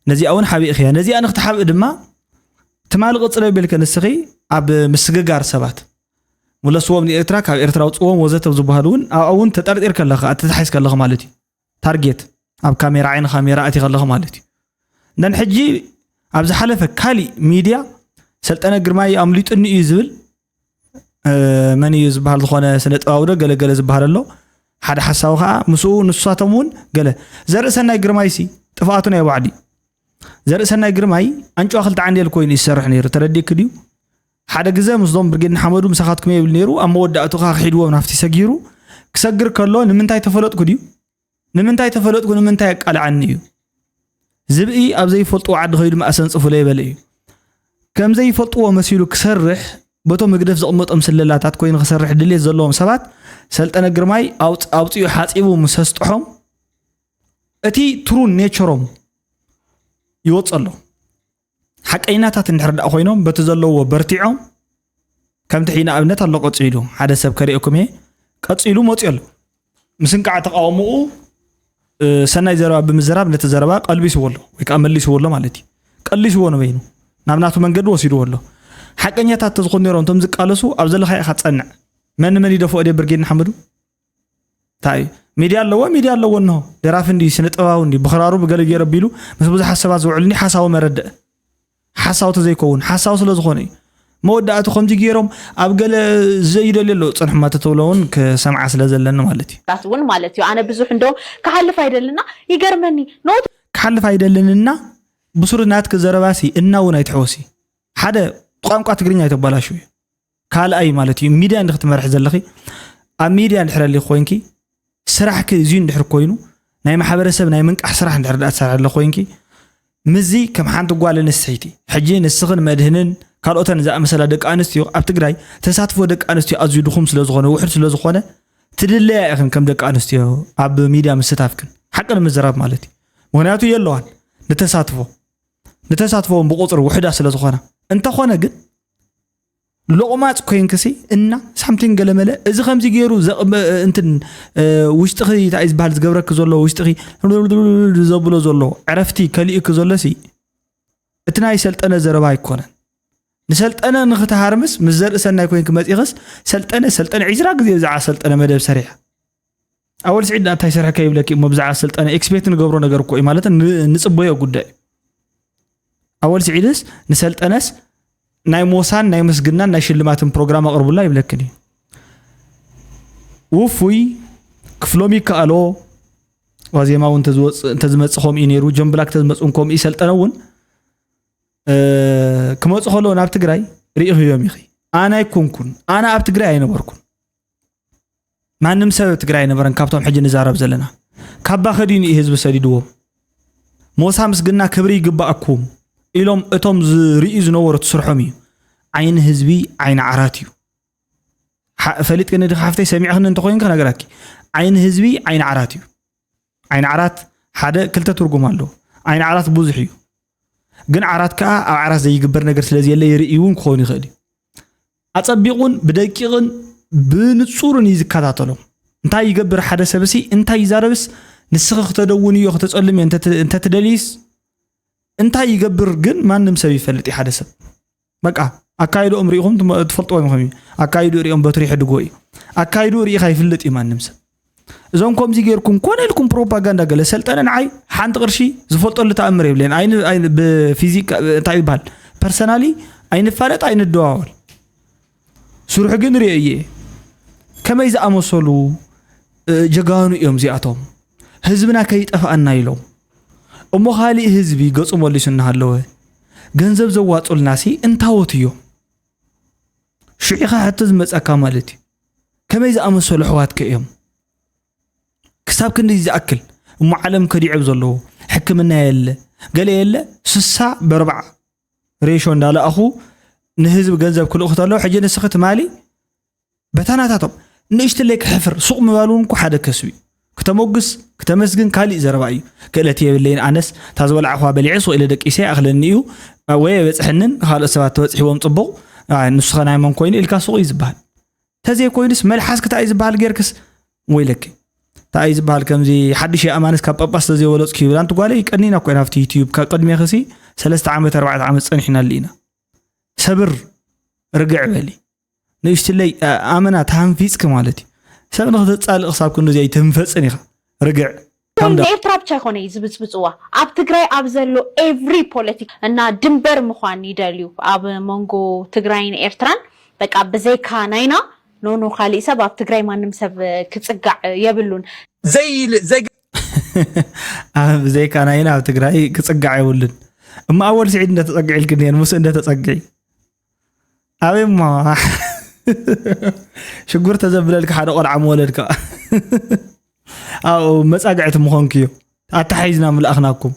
ነዚኣ እውን ሓቢእኽያ ነዚኣ ንክትሓብእ ድማ ትማል ቅፅለ ቢልኪ ንስኺ ኣብ ምስግጋር ሰባት ምለስዎም ንኤርትራ ካብ ኤርትራ ኣውፅዎም ወዘተ ዝበሃሉ እውን ኣብኣ እውን ተጠርጢር ከለኻ ኣተታሒዝ ከለኻ ማለት እዩ ታርጌት ኣብ ካሜራ ዓይኒ ካሜራ ኣቲ ከለኹ ማለት እዩ ነን ሕጂ ኣብ ዝሓለፈ ካሊእ ሚድያ ሰልጠነ ግርማይ ኣምሊጡኒ እዩ ዝብል መን እዩ ዝበሃል ዝኾነ ስነ ጥባዊ ዶ ገለገለ ዝበሃል ኣሎ ሓደ ሓሳዊ ከዓ ምስኡ ንሳቶም እውን ገለ ዘርእሰናይ ግርማይ ሲ ጥፍኣቱ ናይ ባዕሉ እዩ ዘርእሰናይ ግርማይ ኣንጭዋ ክልተ ዓንዴል ኮይኑ ይሰርሕ ነይሩ ተረዲክ ድዩ ሓደ ግዘ ምስዞም ብርጌድ ንሓመዱ ምሳኻትኩም እየ ይብል ነይሩ ኣብ መወዳእቱ ከዓ ክሒድዎም ናፍቲ ሰጊሩ ክሰግር ከሎ ንምንታይ ተፈለጥኩ ድዩ ንምንታይ ተፈለጥኩ ንምንታይ ኣቃልዓኒ እዩ ዝብኢ ኣብ ዘይፈልጥዎ ዓዲ ከይዱ መኣሰን ፅፉለይ በለ እዩ ከም ዘይፈልጥዎ መሲሉ ክሰርሕ በቶም ህግደፍ ዘቕመጦም ስለላታት ኮይኑ ክሰርሕ ድሌት ዘለዎም ሰባት ሰልጠነ ግርማይ ኣውፅኡ ሓፂቡ ምስ ኣስጥሖም እቲ ትሩ ኔቸሮም ይወፅ ኣሎ ሓቀይናታት እንድሕር ደኣ ኮይኖም በቲ ዘለዎ በርቲዖም ከምቲ ሕጂ ንኣብነት ኣሎ ቀፂሉ ሓደ ሰብ ከሪኦኩም እየ ቀፂሉ መፅኡ ኣሎ ምስ እንቃዕ ተቃውምኡ ሰናይ ዘረባ ብምዝራብ ነቲ ዘረባ ቀልቢስዎ ኣሎ ወይ ከዓ መሊስዎ ኣሎ ማለት እዩ ቀሊስዎ ንበይኑ ናብ ናቱ መንገዲ ወሲድዎ ኣሎ ሓቀኛታት ተዝኾኑ ነይሮም እቶም ዝቃለሱ ኣብ ዘለካ ኢኻ ትፀንዕ መን መን ይደፍኦ ድየ ብርጌድ ንሓመዱ እንታይ እዩ ሚድያ ኣለዎ ሚድያ ኣለዎ እንሆ ደራፊ እንዲ ስነ ጥበባዊ እንዲ ብኽራሩ ብገለ ገይረ ቢሉ ምስ ብዙሓት ሰባት ዝውዕል እንዲ ሓሳዊ መረድእ ሓሳዊ ተዘይከውን ሓሳዊ ስለ ዝኾነ እዩ መወዳእቱ ከምዚ ገይሮም ኣብ ገለ ዘይደልዮ ኣለዉ ፅንሕማ ተተብሎ እውን ክሰምዓ ስለ ዘለኒ ማለት እዩ ዳስ እውን ማለት እዩ ኣነ ብዙሕ እንደውም ክሓልፍ ኣይደልና ይገርመኒ ኖት ክሓልፍ ኣይደልንና ብሱሩ ናትክ ዘረባሲ እና እውን ኣይትሕወሲ ሓደ ቋንቋ ትግርኛ ኣይተባላሽው እዩ ካልኣይ ማለት እዩ። ሚድያ እንድኽትመርሒ ዘለኺ፣ ኣብ ሚድያ እንድሕር ኣለኺ ኮይንኪ፣ ስራሕኪ እዚ እንድሕር ኮይኑ፣ ናይ ማሕበረሰብ ናይ ምንቃሕ ስራሕ እንድሕር ደኣ ትሰርሒ ኣለኺ ኮይንኪ፣ ምዚ ከም ሓንቲ ጓል ኣንስተይቲ፣ ሕጂ ንስኽን መድህንን ካልኦተን ዝኣመሰላ ደቂ ኣንስትዮ ኣብ ትግራይ ተሳትፎ ደቂ ኣንስትዮ ኣዝዩ ድኹም ስለ ዝኾነ፣ ውሑድ ስለ ዝኾነ፣ ትድለያ ኢኽን ከም ደቂ ኣንስትዮ ኣብ ሚድያ ምስታፍክን። ሓቂ ንምዝራብ ማለት እዩ። ምኽንያቱ የለዋን ንተሳትፎ። ንተሳትፎ እውን ብቁፅሪ ውሕዳ ስለ ዝኾና። እንተኾነ ግን ሎቕማፅ ኮይንክሲ እና ሳምቲንግ ገለመለ፣ እዚ ከምዚ ገይሩ ዘቕ-፣ እንትን፣ እ፣ ውሽጥኺ እንታይ ዝበሃል ዝገብረኪ ዘሎ፣ ውሽጥኺ ዘብሎ ዘሎ ዕረፍቲ ከሊእኪ ዘሎሲ፣ እቲ ናይ ሰልጠነ ዘረባ ኣይኮነን። ንሰልጠነ ንኽትሃርምስ ምስ ዘርኢ ሰናይ ኮይንኪ መፂኽስ፣ ሰልጠነ፣ ሰልጠነ ዒስራ ግዜ ብዛዕባ ሰልጠነ መደብ ሰሪሐ። ኣወል ስዒድ እንታይ ሰርሐ ከይብለኪ እሞ ብዛዕባ ሰልጠነ ኤክስፔክት ንገብሮ ነገር እኮ እዩ፣ ማለት ን-፣ ንጽበዮ ጉዳይ እዩ። ኣወል ስዒድስ ንሰልጠነስ ናይ ሞሳን ናይ ምስግናን ናይ ሽልማትን ፕሮግራም ኣቕርቡላ ይብለክን እዩ። ውፉይ ክፍሎም ይከኣሎ ዋዜማ እውን እንተዝወጽእ፣ እንተዝመጽእ ከምኡ እዩ ነይሩ። ጆን ብላክ እንተዝመጽእ እውን ከምኡ እዩ። ሰልጠነ እውን፣ እ፣ ክመጹ ከለዉ ናብ ትግራይ ርኢኽዮም ኢኺ። ኣነ ኣይኮንኩን፣ ኣነ ኣብ ትግራይ ኣይነበርኩን። ማንም ሰብ ኣብ ትግራይ ኣይነበረን ካብቶም ሕጂ ንዛረብ ዘለና። ካባ ከዲኑ እዩ ህዝቢ ሰዲድዎም። ሞሳ ምስግና ክብሪ ይግባኣኩም ኢሎም እቶም ዝርእዩ ዝነበሩ እቲ ስርሖም እዩ። ዓይኒ ህዝቢ ዓይኒ ዓራት እዩ። ሓ-፣ ፈሊጥክኒ ዲኺ ሓፍተይ፣ ሰሚዕክኒ እንተኾይንኪ ክነግረኪ። ዓይኒ ህዝቢ ዓይኒ ዓራት እዩ። ዓይኒ ዓራት ሓደ ክልተ ትርጉም ኣለዎ። ዓይኒ ዓራት ብዙሕ እዩ። ግን ዓራት ከኣ ኣብ ዓራት ዘይግበር ነገር ስለ ዘየለ ይርኢ እውን ክኸውን ይኽእል እዩ። ኣጸቢቑን ብደቂቕን ብንጹርን እዩ ዝከታተሎም። እንታይ ይገብር ሓደ ሰብሲ፣ እንታይ ይዛረብስ፣ ንስኺ ክተደውንዮ ክተጸልምዮ እንተ-፣ እንተትደልይስ፣ እንታይ ይገብር ግን ማንም ሰብ ይፈልጥ እዩ ሓደ ሰብ። በቃ ኣካይድኦም ሪኢኹም ትመ-፣ ትፈልጥዎም ኢኹም እዩ። ኣካይዱ ሪኦም በትሪ ይሕድጎ እዩ። ኣካይዱ ሪኢኻ ይፍልጥ እዩ ማንም ሰብ። እዞም ከምዚ ጌርኩም ኮነ ኢልኩም ፕሮፓጋንዳ ገለ ሰልጠነ ንዓይ ሓንቲ ቅርሺ ዝፈልጠሉ ተኣምር የብለይን። ኣይን-፣ ኣይን-፣ ብፊዚካ እንታይ ይበሃል ፐርሰናሊ ኣይንፋለጥ ኣይንደዋወል። ስርሑ ግን ርእየ እየ። ከመይ ዝኣመሰሉ፣ እ፣ ጀጋኑ እዮም እዚኣቶም። ህዝብና ከይጠፍኣና ኢሎም እሞ ካሊእ ህዝቢ ገጹ መሊሱ እናሃለወ ገንዘብ ዘዋጹልናሲ እንታወት እዮም። ሽዑ ኢኻ ሕቶ ዝመጻካ ማለት እዩ። ከመይ ዝኣመሰሉ ኣሕዋትከ እዮም? ክሳብ ክንድዚ ዝኣክል እሞ ዓለም ከዲዑ ኣብ ዘለዎ ሕክምና የለ፣ ገለ የለ፣ ስሳ ብኣርብዓ ሬሾ እንዳለኣኹ ንህዝቢ ገንዘብ ክልእኹ ተለዉ፣ ሕጂ ንስኺ ትማሊ በታ ናታቶም ንእሽትለይ ክሕፍር ሱቕ ምባል እውን እኮ ሓደ ከስቢ እዩ። ክተሞግስ፣ ክተመስግን ካልእ ዘረባ እዩ። ክእለት የብለይን ኣነስ፣ እታ ዝበላዕኹዋ በሊዐ ሱቕ ኢለ ደቂሰ ይኣኽለኒ እዩ፣ ወይ ኣይበጽሐንን፣ ንኻልኦት ሰባት ተበጺሕዎም ጽቡቕ፣ ኣይ፣ ንሱኸ ናይ መን ኮይኑ ኢልካ ሱቕ እዩ ዝበሃል። ተዘይኮይኑስ መልሓስኪ እንታይ እዩ ዝበሃል ጌርክስ፣ ወይለኪ። እንታይ እዩ ዝበሃል ከምዚ ሓድሽ የኣማንስ ካብ ጳጳስ ተዘይወለጽኩ ይብል። ኣንቲ ጓለይ ቀኒና እኮ ኢና ኣብቲ ዩትዩብ፣ ካብ ቅድሜኽሲ ሰለስተ ዓመት ኣርባዕተ ዓመት ጸኒሕናሉ ኢና። ሰብር፣ ርግዕ በሊ። ንእሽትለይ፣ ኣ-፣ ኣመና ተሃንፊጽኪ ማለት እዩ። ሰብ ንኽትጻልእ ክሳብ ክንድዚ ኣይትህንፈጽን ኢኻ። ርግዕ። ካልም ዳውን። ንኤርትራ ብቻ ኣይኮነ እዩ ዝብጽብጽዋ። ኣብ ትግራይ ኣብ ዘሎ ኤቭሪ ፖለቲክ እና ድንበር ምዃን ይደልዩ። ኣብ መንጎ ትግራይን ኤርትራን በቃ ብዘይካ ናይና ኖ ኖ፣ ካሊእ ሰብ ኣብ ትግራይ ማንም ሰብ ክጽጋዕ የብሉን። ዘይ-፣ ዘይ-፣ ኣብ ብዘይካ ናይና ኣብ ትግራይ ክጽጋዕ የብሉን። እሞ ኣወል ስዒድ እንደተጸግዒ ኢልክኒ እየን፣ ምስ እንደተጸግዒ። ኣበይ እሞ? ሽጉር ተዘብለልካ ሓደ ቆልዓ ምወለድካ። ኣብኡ መጻግዕቲ ምኾንክዮ። ኣተሓሒዝና ምልኣኽናኩም።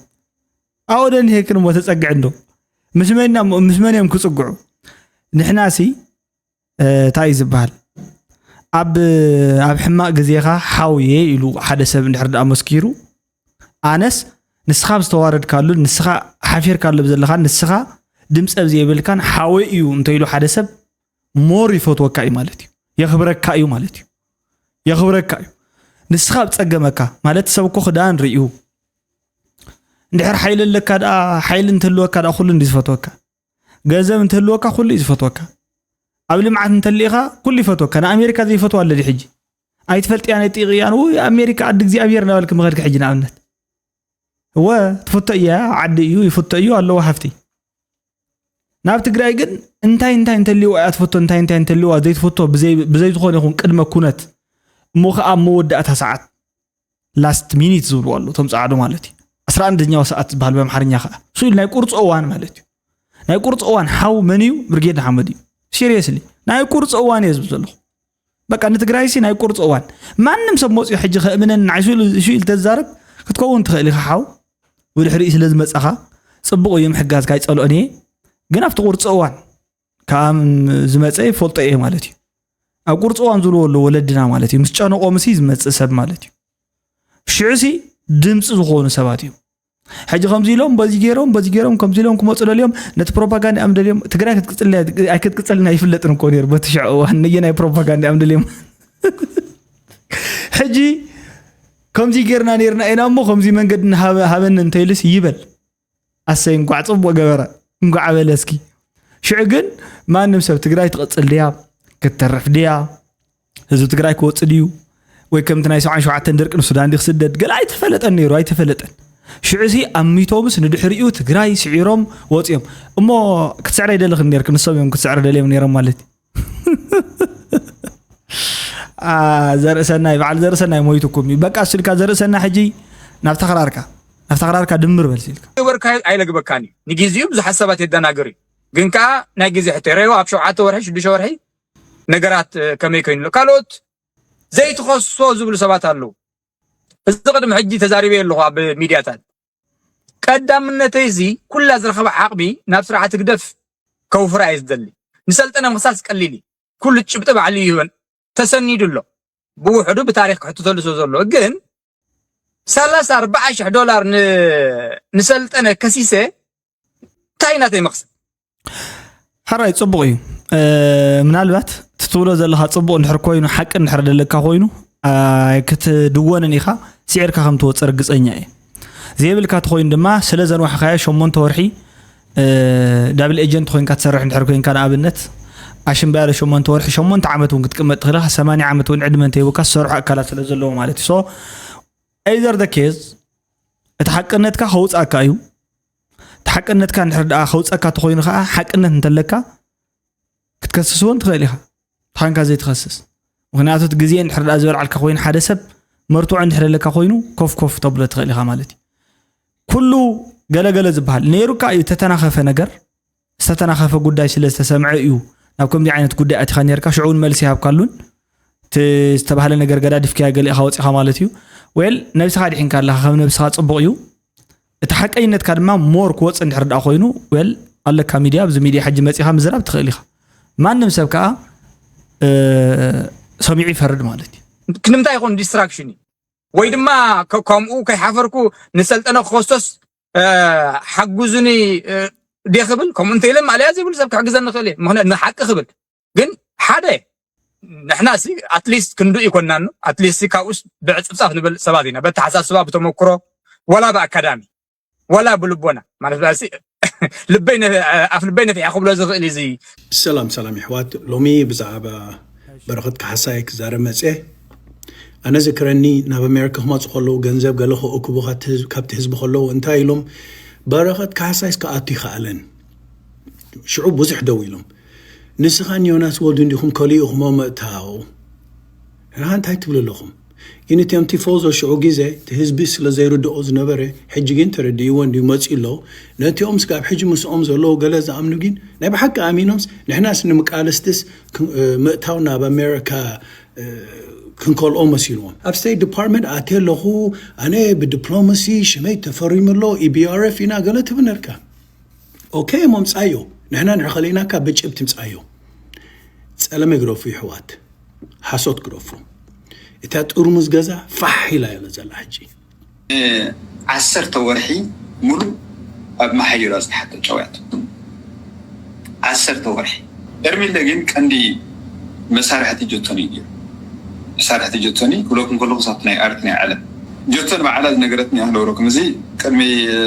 ኣብኡ ደንሄክን እሞ ተጸግዒ እንዶ። ምስ መን ኢና-፣ ምስ መን እዮም ክጽግዑ? ንሕናሲ፣ እ፣ እንታይ እዩ ዝበሃል? ኣብ፣ ኣብ ሕማቕ ግዜኻ ሓውየ ኢሉ ሓደ ሰብ እንድሕር ደኣ መስኪሩ፣ ኣነስ ንስኻ ኣብ ዝተዋረድካሉን ንስኻ ሓፊርካሉ ኣብ ዘለኻን ንስኻ ድምፂ ኣብ ዘይብልካን ሓወይ እዩ እንተኢሉ ሓደ ሰብ ሞር ይፈትወካ እዩ ማለት እዩ። የኽብረካ እዩ ማለት እዩ። የኽብረካ እዩ። ንስኻ ኣብ ጸገመካ ማለት ሰብ እኮ ክዳን ርእዩ። እንድሕር ሓይሊ ኣለካ ደኣ፣ ሓይሊ እንተልወካ ደኣ ኩሉ እንዲ ዝፈትወካ። ገንዘብ እንተልወካ ኩሉ እዩ ዝፈትወካ። ኣብ ልምዓት እንተልኢኻ ኩሉ ይፈትወካ። ንኣሜሪካ ዘይፈትዋ ኣሎ ድዩ ሕጂ? ኣይትፈልጥያን ኣይትጥይቕያን። ውይ ኣሜሪካ ዓዲ እግዚኣብሔር እናበልክ ምኸድካ ሕጂ ንኣብነት። እወ ትፍቶ እያ፣ ዓዲ እዩ፣ ይፍቶ እዩ፣ ኣለዎ ሃፍቲ። ናብ ትግራይ ግን እንታይ እንታይ እንተልይዋ እያ ትፈቶ፣ እንታይ እንታይ እንተልይዋ ዘይትፈቶ፣ ብዘይ-፣ ብዘይ ዝኾነ ይኹን ቅድመ ኩነት፣ እሞ ኸዓ ኣብ መወዳእታ ሰዓት፣ ላስት ሚኒት ዝብልዎ ኣለዉ፣ እቶም ጸዓዱ ማለት እዩ። ዓስራ አንደኛው ሰዓት ዝበሃል ብኣምሓርኛ ኸዓ። እሱ ኢሉ ናይ ቁርፂ እዋን ማለት እዩ። ናይ ቁርፂ እዋን ሓው መን እዩ? ብርጌድ ንሓመዱ እዩ። ሲሪየስሊ ናይ ቁርፂ እዋን እየ ዝብል ዘለኹ። በቃ ንትግራይሲ ናይ ቁርፂ እዋን። ማንም ሰብ መፅኡ ሕጂ ከእምነን ንዓይ ኢሉ ኢሉ ተዛረብ ክትከውን ትኽእል ኢኻ ሓው። ብድሕሪኡ ስለ ዝመፀኻ ፅቡቕ እዩ ምሕጋዝካ ኣይፀልኦን እየ። ግን ኣብቲ ቁርፂ እዋን ካብ ዝመፀ ይፈልጦ እየ ማለት እዩ። ኣብ ቁርፂ እዋን ዝብልዎ ኣለዉ ወለድና ማለት እዩ። ምስ ጨነቆም ሲ ዝመፅእ ሰብ ማለት እዩ። ሽዑ ሲ ድምፂ ዝኾኑ ሰባት እዮም። ሕጂ ከምዚ ኢሎም በዚ ገይሮም በዚ ገይሮም ከምዚ ኢሎም ክመፁ ደልዮም ነቲ ፕሮፓጋንዳ እዮም ደልዮም። ትግራይ ክትቅፅልና ኣይክትቅፅልና ይፍለጥን እኮ ነይሩ በቲ ሽዑ እዋን ነየናይ ፕሮፓጋንዳ እዮም ደልዮም። ሕጂ ከምዚ ጌርና ነይርና ኢና እሞ ከምዚ መንገዲ ሃበ- ሃበኒ እንተይልስ ይበል። ኣሰይ እንኳዕ ፅቡቅ ገበረ እንኳዕ ኣበለ እስኪ። ሽዑ ግን ማንም ሰብ ትግራይ ትቐፅል ድያ ክትተርፍ ድያ ህዝቢ ትግራይ ክወፅእ ድዩ ወይ ከምቲ ናይ ሰብዓን ሸውዓተን ድርቂ ንሱዳን ድዩ ክስደድ ገለ ኣይተፈለጠን ነይሩ ኣይተፈለጠን። ሽዑ ሲ ኣሚቶምስ ንድሕሪኡ ትግራይ ስዒሮም ወፂኦም። እሞ ክትስዕረ ይደለኽን ነርክ ንሶም እዮም ክትስዕረ ደልዮም ነይሮም ማለት እዩ። ዘርእሰናይ በዓል ዘርእሰናይ ሞይቱኩም እዩ በቃ ስልካ ዘርእሰና ሕጂ ናብ ተኽራርካ ናብ ተኽራርካ ድምር በል ሲልካ። ገበርካዮ ኣይለግበካን እዩ። ንግዜኡ ብዙሓት ሰባት የደናግር እዩ፣ ግን ከኣ ናይ ግዜ ሕቶ። ሬዎ ኣብ ሸውዓተ ወርሒ ሽዱሽተ ወርሒ ነገራት ከመይ ኮይኑ ኣሎ። ካልኦት ዘይትኸሶ ዝብሉ ሰባት ኣለዉ። እዚ ቅድሚ ሕጂ ተዛሪበ ኣለኹ ኣብ ሚድያታት። ቀዳምነተይ እዚ ኩላ ዝረኸበ ዓቕሚ ናብ ስርዓት ህግደፍ ከውፍራ እየ ዝደሊ። ንሰልጠነ ምኽሳስ ቀሊል እዩ። ኩሉ ጭብጢ ባዕሉ ይህበን ተሰኒዱ ኣሎ። ብውሕዱ ብታሪኽ ክሕትተሉ ስለ ዘሎ ግን ሰላሳ ኣርባዓ ሽሕ ዶላር ንሰልጠነ ከሲሰ እንታይ ናተይ መኽሰብ? ሕራይ ፅቡቕ እዩ። ምናልባት ትትብሎ ዘለኻ ፅቡቕ እንድሕር ኮይኑ ሓቂ እንድሕር ደለካ ኮይኑ ክትድወንን ኢኻ ስዒርካ ከም ትወፅእ ርግፀኛ እየ። ዘይብልካ ተኮይኑ ድማ ስለ ዘንዋሕካዮ ሸሞንተ ወርሒ ዳብል ኤጀንት ኮይንካ ትሰርሕ እንድሕር ኮይንካ ንኣብነት ኣሽምባያለ ሸሞንተ ወርሒ ሸሞንተ ዓመት እውን ክትቅመጥ ትኽእል ኢኻ። ሰማንያ ዓመት እውን ዕድመ እንተይብካ ዝሰርሑ ኣካላት ስለ ዘለዎ ማለት እዩ። So either the case እቲ ሓቅነትካ ከውፅኣካ እዩ። እቲ ሓቅነትካ እንድሕር ደኣ ከውፀካ ተኮይኑ ከዓ ሓቅነት እንተለካ ክትከስስ እውን ትኽእል ኢኻ። ተኻንካ ዘይትኸስስ ምክንያቱ እቲ ግዜ እንድሕር ደኣ ዝበልዓልካ ኮይኑ ሓደ ሰብ መርትዖ እንድሕር ኣለካ ኮይኑ ኮፍ ኮፍ ተብሎ ትኽእል ኢኻ ማለት እዩ። ኩሉ ገለገለ ዝበሃል ነይሩካ እዩ ተተናኸፈ ነገር ዝተተናኸፈ ጉዳይ ስለ ዝተሰምዐ እዩ ናብ ከምዚ ዓይነት ጉዳይ ኣቲኻ ነርካ ሽዑ እውን መልሲ ይሃብካሉን እቲ ዝተባህለ ነገር ገዳዲፍካያ ገሊእኻ ወፂኻ ማለት እዩ። ዌል ነብስኻ ድሒንካ ኣለኻ ካብ ነብስኻ ፅቡቕ እዩ። እቲ ሓቀይነትካ ድማ ሞር ክወፅ እንድሕር ደኣ ኮይኑ ዌል ኣለካ ሚድያ ኣብዚ ሚድያ ሕጂ መፂኻ ምዝራብ ትኽእል ኢኻ። ማንም ሰብ ከዓ ሰሚዑ ይፈርድ ማለት እዩ። ክንምንታይ ይኾን ዲስትራክሽን እዩ ወይ ድማ ከምኡ ከይሓፈርኩ ንሰልጠነ ክኸሶስ ሓጉዙኒ ዴ ክብል ከምኡ እንተኢለ ማለያ ዘይብሉ ሰብ ክሕግዘኒ ክእል እየ ምክንያት ንሓቂ ክብል ግን ሓደ ንሕና ሲ ኣትሊስት ክንዱ ይኮናኑ ኣትሊስት ካብኡስ ብዕፅፍፃፍ ንብል ሰባት ኢና በተሓሳስባ ብተመክሮ ወላ ብኣካዳሚ ወላ ብልቦና ማለት ኣፍ ልበይ ነፊዐ ክብሎ ዝኽእል እዚ ሰላም ሰላም ይሕዋት ሎሚ ብዛዕባ በረኸት ካሕሳይ ክዛረብ መፅየ ኣነ ዝክረኒ ናብ ኣሜሪካ ክመፁ ከለዉ ገንዘብ ገለ ክእክቡ ካብቲ ህዝቢ ከለዉ እንታይ ኢሎም በረኸት ካሕሳይስ ክኣቱ ይኸኣለን ሽዑ ብዙሕ ደው ኢሎም ንስኻን ዮናስ ወልዱ እንዲኹም ከሊእኹሞ ምእታው ንዓ እንታይ ትብሉ ኣለኹም ግን እቲኦም ቲፎዞ ሽዑ ግዜ እቲ ህዝቢ ስለ ዘይርድኦ ዝነበረ ሕጂ ግን ተረዲእዎ እንዲዩ መፂ ኣሎ ነቲኦም ስጋብ ሕጂ ምስኦም ዘለዉ ገለ ዝኣምኑ ግን ናይ ብሓቂ ኣሚኖምስ ንሕናስ ንምቃልስትስ ምእታው ናብ ኣሜሪካ ክንከልኦ መሲልዎም ኣብ ስቴት ዲፓርትመንት ኣትየ ኣለኹ ኣነ ብዲፕሎማሲ ሽመይ ተፈሪሙ ኣሎ ኢቢአርኤፍ ኢና ገለ ትብል ነርካ ኦኬ እሞ ምፃዮ ንሕና ንዕኸለኢናካ ብጭብቲ ምፃዮ ፀለመ ግደፉ ይሕዋት ሓሶት ግደፉ እታ ጥርሙዝ ገዛ ፋሕ ኢላ እያ ዘላ ሕጂ ዓሰርተ ወርሒ ሙሉእ ኣብ መሓዩራ ዝተሓተ ጨውያት ዓሰርተ ወርሒ ኤርሚለ ግን ቀንዲ መሳርሕቲ ጆቶኒ እዩ ነይሩ መሳርሕቲ ጆቶኒ ክብለኩም ከለኹ ሳብቲ ናይ ኣርት ናይ ዓለም ጆቶን ባዕላ ዝነገረትኒ ኣህለውረኩም እዚ ቅድሚ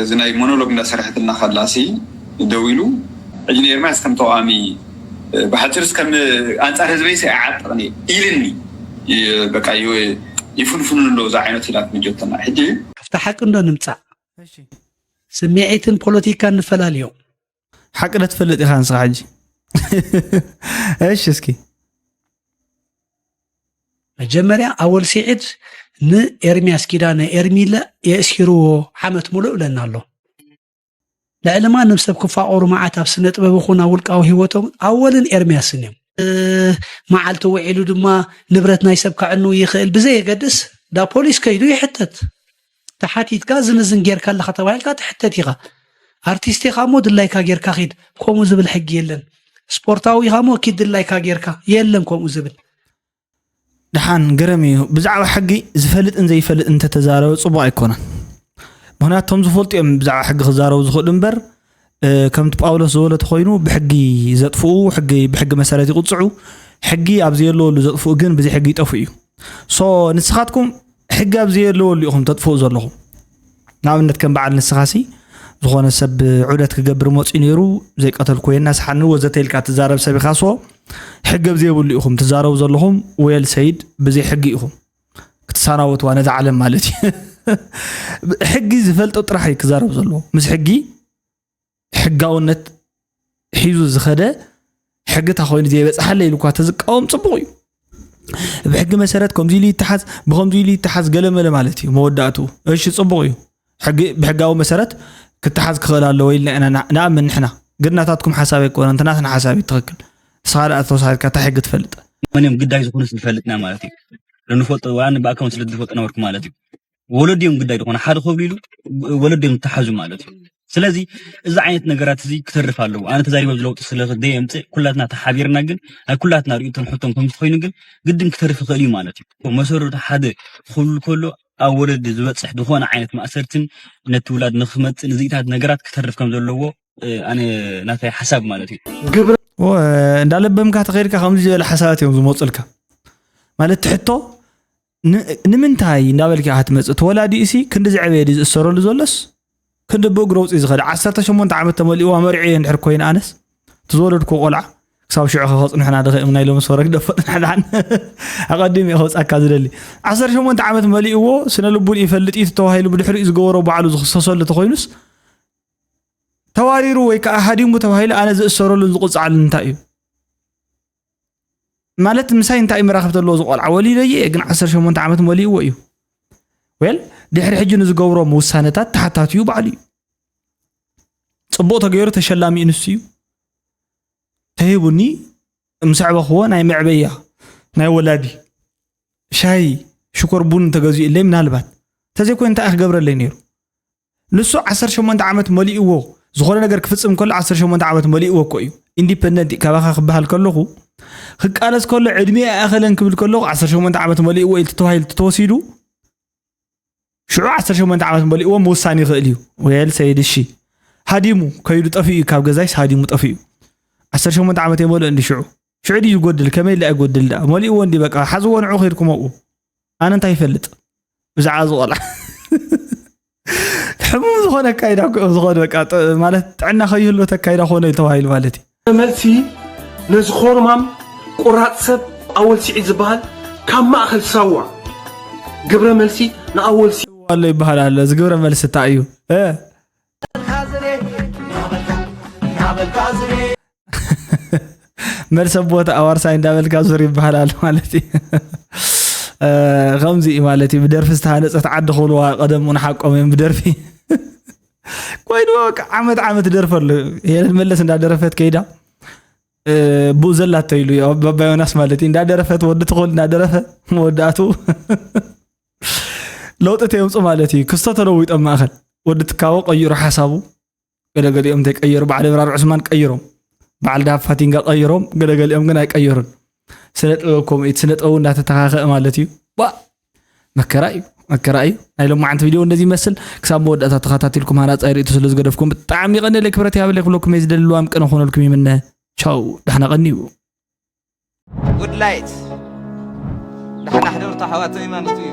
እዚ ናይ ሞኖሎግ እንዳሰርሐትና ከላሲ ደው ኢሉ ሕጂ ንኤርምያስ ከም ተቃዋሚ ብሓፂርስ ከም ኣንፃር ህዝበይስ ኣይዓጥቕን እየ ኢልኒ በቃ ይፍንፍኑ ኣለዉ እዛ ዓይነት ኢላት ምጀተና ሕጂ ካብቲ ሓቂ እንዶ ንምፃእ ስምዒትን ፖለቲካን ንፈላልዮም ሓቂ ዶ ትፈልጥ ኢኻ ንስኻ ሕጂ እሺ እስኪ መጀመርያ ኣወል ሲዒድ ንኤርሚያስ ኪዳነ ኤርሚለ የእሲርዎ ዓመት ሙሉእ እብለና ኣሎ ልዕሊ ማንም ሰብ ክፋቐሩ መዓት ኣብ ስነ ጥበብ ይኹን ኣብ ውልቃዊ ህይወቶም ኣወልን ኤርምያስን እዮም። መዓልቲ ውዒሉ ድማ ንብረት ናይ ሰብ ከዕኑ ይኽእል ብዘየገድስ፣ ዳ ፖሊስ ከይዱ ይሕተት። ተሓቲትካ ዝምዝን ጌርካ ኣለኻ ተባሂልካ ትሕተት ኢኻ። ኣርቲስት ኢኻ እሞ ድላይካ ጌርካ ኺድ፣ ከምኡ ዝብል ሕጊ የለን። ስፖርታዊ ኢኻ እሞ ኪድ ድላይካ ጌርካ፣ የለን ከምኡ ዝብል። ደሓን ገረም እዩ። ብዛዕባ ሕጊ ዝፈልጥን ዘይፈልጥን እንተተዛረበ ጽቡቕ ኣይኮነን። ምኽንያቱ እቶም ዝፈልጡ እዮም ብዛዕባ ሕጊ ክዛረቡ ዝኽእሉ እምበር፣ ከምቲ ጳውሎስ ዝበሎ ተኾይኑ ብሕጊ ዘጥፍኡ ሕጊ ብሕጊ መሰረት ይቕጽዑ፣ ሕጊ ኣብ ዘየለወሉ ዘጥፍኡ ግን ብዘይ ሕጊ ይጠፍኡ እዩ። ሶ ንስኻትኩም ሕጊ ኣብ ዘየለወሉ ኢኹም ተጥፍኡ ዘለኹም። ንኣብነት ከም በዓል ንስኻሲ ዝኾነ ሰብ ዑደት ክገብር መፅኡ ነይሩ ዘይቀተልኩ የናስሓኒ ወዘተ ኢልካ ትዛረብ ሰብ ኢኻ። ሶ ሕጊ ኣብ ዘይብሉ ኢኹም ትዛረቡ ዘለኹም። ዌል ሰይድ ብዘይ ሕጊ ኢኹም ክትሳናወትዋ ነዛ ዓለም ማለት እዩ። ሕጊ ዝፈልጦ ጥራሕ እዩ ክዛረብ ዘለዎ። ምስ ሕጊ ሕጋውነት ሒዙ ዝኸደ ሕጊ እታ ኮይኑ ዘይበፅሓለ ኢሉ እኳ ተዝቃወም ፅቡቕ እዩ። ብሕጊ መሰረት ከምዚ ኢሉ ይተሓዝ ብከምዚ ኢሉ ይተሓዝ ገለመለ ማለት እዩ መወዳእትኡ። እሺ ፅቡቕ እዩ። ሕጊ ብሕጋዊ መሰረት ክተሓዝ ክኽእል ኣለዎ ኢልና ኢና ንኣምን ንሕና። ግን ናታትኩም ሓሳብ ኣይኮነ እንተ ናትና ሓሳብ እዩ ትኽክል። ንስኻ ደኣ ተወሳኺትካ እታ ሕጊ ትፈልጥ። መን እዮም ግዳይ ዝኾኑስ ንፈልጥና ማለት እዩ። ንፈልጦ ዋን ብኣካውን ስለ ዝፈልጦ ነበርኩ ማለት እዩ። ወለዲኦም ግዳይ ዝኾነ ሓደ ክብሉ ኢሉ ወለዲኦም ተሓዙ ማለት እዩ። ስለዚ እዚ ዓይነት ነገራት እዚ ክተርፍ ኣለዎ። ኣነ ተዛሪበ ኣብዚ ለውጢ ስለ ደየምፅእ ኩላትና ተሓቢርና ግን ናይ ኩላትና ርእይቶን ሕቶን ከምዚ ኮይኑ ግን ግድን ክተርፍ ይኽእል እዩ ማለት እዩ። መሰረቱ ሓደ ክብል ከሎ ኣብ ወለዲ ዝበፅሕ ዝኾነ ዓይነት ማእሰርትን ነቲ ውላድ ንክመፅእ ንዚታት ነገራት ክተርፍ ከም ዘለዎ ኣነ ናታይ ሓሳብ ማለት እዩ። ግብረ እንዳለበምካ ተኸይድካ ከምዚ ዝበለ ሓሳባት እዮም ዝመፁልካ ማለት ትሕቶ ንምንታይ እንዳበልካ ኢኻ ትመፅእ? ተወላዲ እሲ ክንዲ ዝዕበየ ድዩ ዝእሰረሉ ዘሎስ ክንዲ ብእግሩ ኣውፅኡ ዝኸደ? ዓሰርተ ሸሞንተ ዓመት ተመሊእዋ መሪዐዮ እንድሕር ኮይነ ኣነስ እቲ ዝወለድኩ ቆልዓ ክሳብ ሽዑ ከ ከፅንሑና ድኸ እዮም ናይ ሎምስ ወረ ክደፈጥና ድሓን ኣቐዲም እየ ከውፃካ ዝደሊ ዓሰርተ ሸሞንተ ዓመት መሊእዎ ስነ ልቡን ይፈልጥ እዩ ተባሂሉ ብድሕሪኡ ዝገበሮ ባዕሉ ዝኽሰሰሉ ተኮይኑስ ተዋሪሩ ወይ ከዓ ሃዲሙ ተባሂሉ ኣነ ዝእሰረሉን ዝቕፅዓሉን እንታይ እዩ? ማለት ምሳይ እንታይ መራኸብቲ ኣለዎ ዝቆልዓ ወሊዶ እየ ግን ዓሰርተ ሸሞንተ ዓመት መሊእዎ እዩ። ዌል ድሕሪ ሕጂ ንዝገብሮም ውሳነታት ተሓታትዩ ባዕሉ እዩ። ፅቡቕ ተገይሩ ተሸላሚኡ ንሱ እዩ። ተሂቡኒ ምስ ኣዕበኽዎ ናይ መዕበያ ናይ ወላዲ ሻሂ ሽኮር ቡን እንተገዚኡለይ ምናልባት እንተዘይኮይኑ እንታይ ክገብረለይ ነይሩ? ንሱ ዓሰርተ ሸሞንተ ዓመት መሊእዎ ዝኾነ ነገር ክፍፅም ከሎ ዓሰርተ ሸሞንተ ዓመት መሊእዎ እኮ እዩ ኢንዲፐንደንት እዩ ካባኻ ክበሃል ከለኹ ክቃለስ ከሎ ዕድሜ ኣይኣኸለን ክብል ከለኹ ዓሰርተ ሸሞንተ ዓመት መሊእዎ ኢሉ ተባሂሉ ተወሲዱ ሽዑ ዓሰርተ ሸሞንተ ዓመት መሊእዎ ምውሳን ይኽእል እዩ ወል ሰይድ እሺ ሃዲሙ ከይዱ ጠፊኡ እዩ ካብ ገዛይስ ሃዲሙ ጠፊኡ ዓሰርተ ሸሞንተ ዓመት የመልኦ እንዲ ሽዑ ሽዑ ድዩ ዝጎድል ከመይ ኢለ ኣይጎድል ደኣ መሊእዎ እንዲ በቃ ሓዝዎ ንዑ ከይድኩም ኣብኡ ኣነ እንታይ ይፈልጥ ብዛዕባ እዚ ቆልዓ ሕሙም ዝኾነ ኣካይዳ እኮ እዮም ዝኾኑ በቃ ጥ- ማለት ጥዕና ከይህልዎ ተካይዳ ኮነ እዩ ተባሂሉ ማለት እዩ መልሲ ነዚ ኮርማም ቁራፅ ሰብ ኣወል ስዒድ ዝበሃል ካብ ማእኸል ሳዋ ግብረ መልሲ ንኣወል ስዒድ ኣሎ ይበሃል ኣሎ እዚ ግብረ መልሲ እንታይ እዩ እ? መልሰ ቦታ ኣዋርሳይ እንዳበልካ ዙር ይበሃል ኣሎ ማለት እዩ እ፣ ከምዚ እዩ ማለት እዩ ብደርፊ ዝተሃነፀት ዓዲ ክብልዋ ቀደም ንሓቆም እዮም ብደርፊ ኮይንዎ በቃ ዓመት ዓመት ደርፈ ኣሎ ሄለን መለስ እንዳደረፈት ከይዳ እ፣ ብኡ ዘላቶ ኢሉ እዩ ኣብ ባባ ዮናስ ማለት እዩ እንዳደረፈት ወዲ ትኹል እንዳደረፈ መወዳእቱ ለውጢ ተየምፁ ማለት እዩ ክስቶ ተለዊጦም ማእኸል ወዲ ትካቦ ቀይሩ ሓሳቡ ገለገሊኦም እንተይቀየሩ በዓል እብራር ዑስማን ቀይሮም በዓል ዳሃብ ፋቲንጋ ቀይሮም ገለገሊኦም ግን ኣይቀየሩን ስነ ጥበብ ከምኡ እቲ ስነ ጥበቡ እንዳተተኻኸአ ማለት እዩ ዋ መከራ እዩ መከራ እዩ ናይ ሎማዓንቲ ቪድዮ እንደዚ ይመስል ክሳብ መወዳእታ ተኸታቲልኩም ሃናፃይ ርእቱ ስለ ዝገደፍኩም ብጣዕሚ ይቐንለይ ክብረት ያብለይ ክብለኩም እየ ዝደሊ ልዋም ቅነ ኮነልኩም ይምነ ቻው ዳሕና ቀንዩ ጉድ ላይት ዳሕና ሕደርቱ ኣሕዋት ዘይማኖት እዩ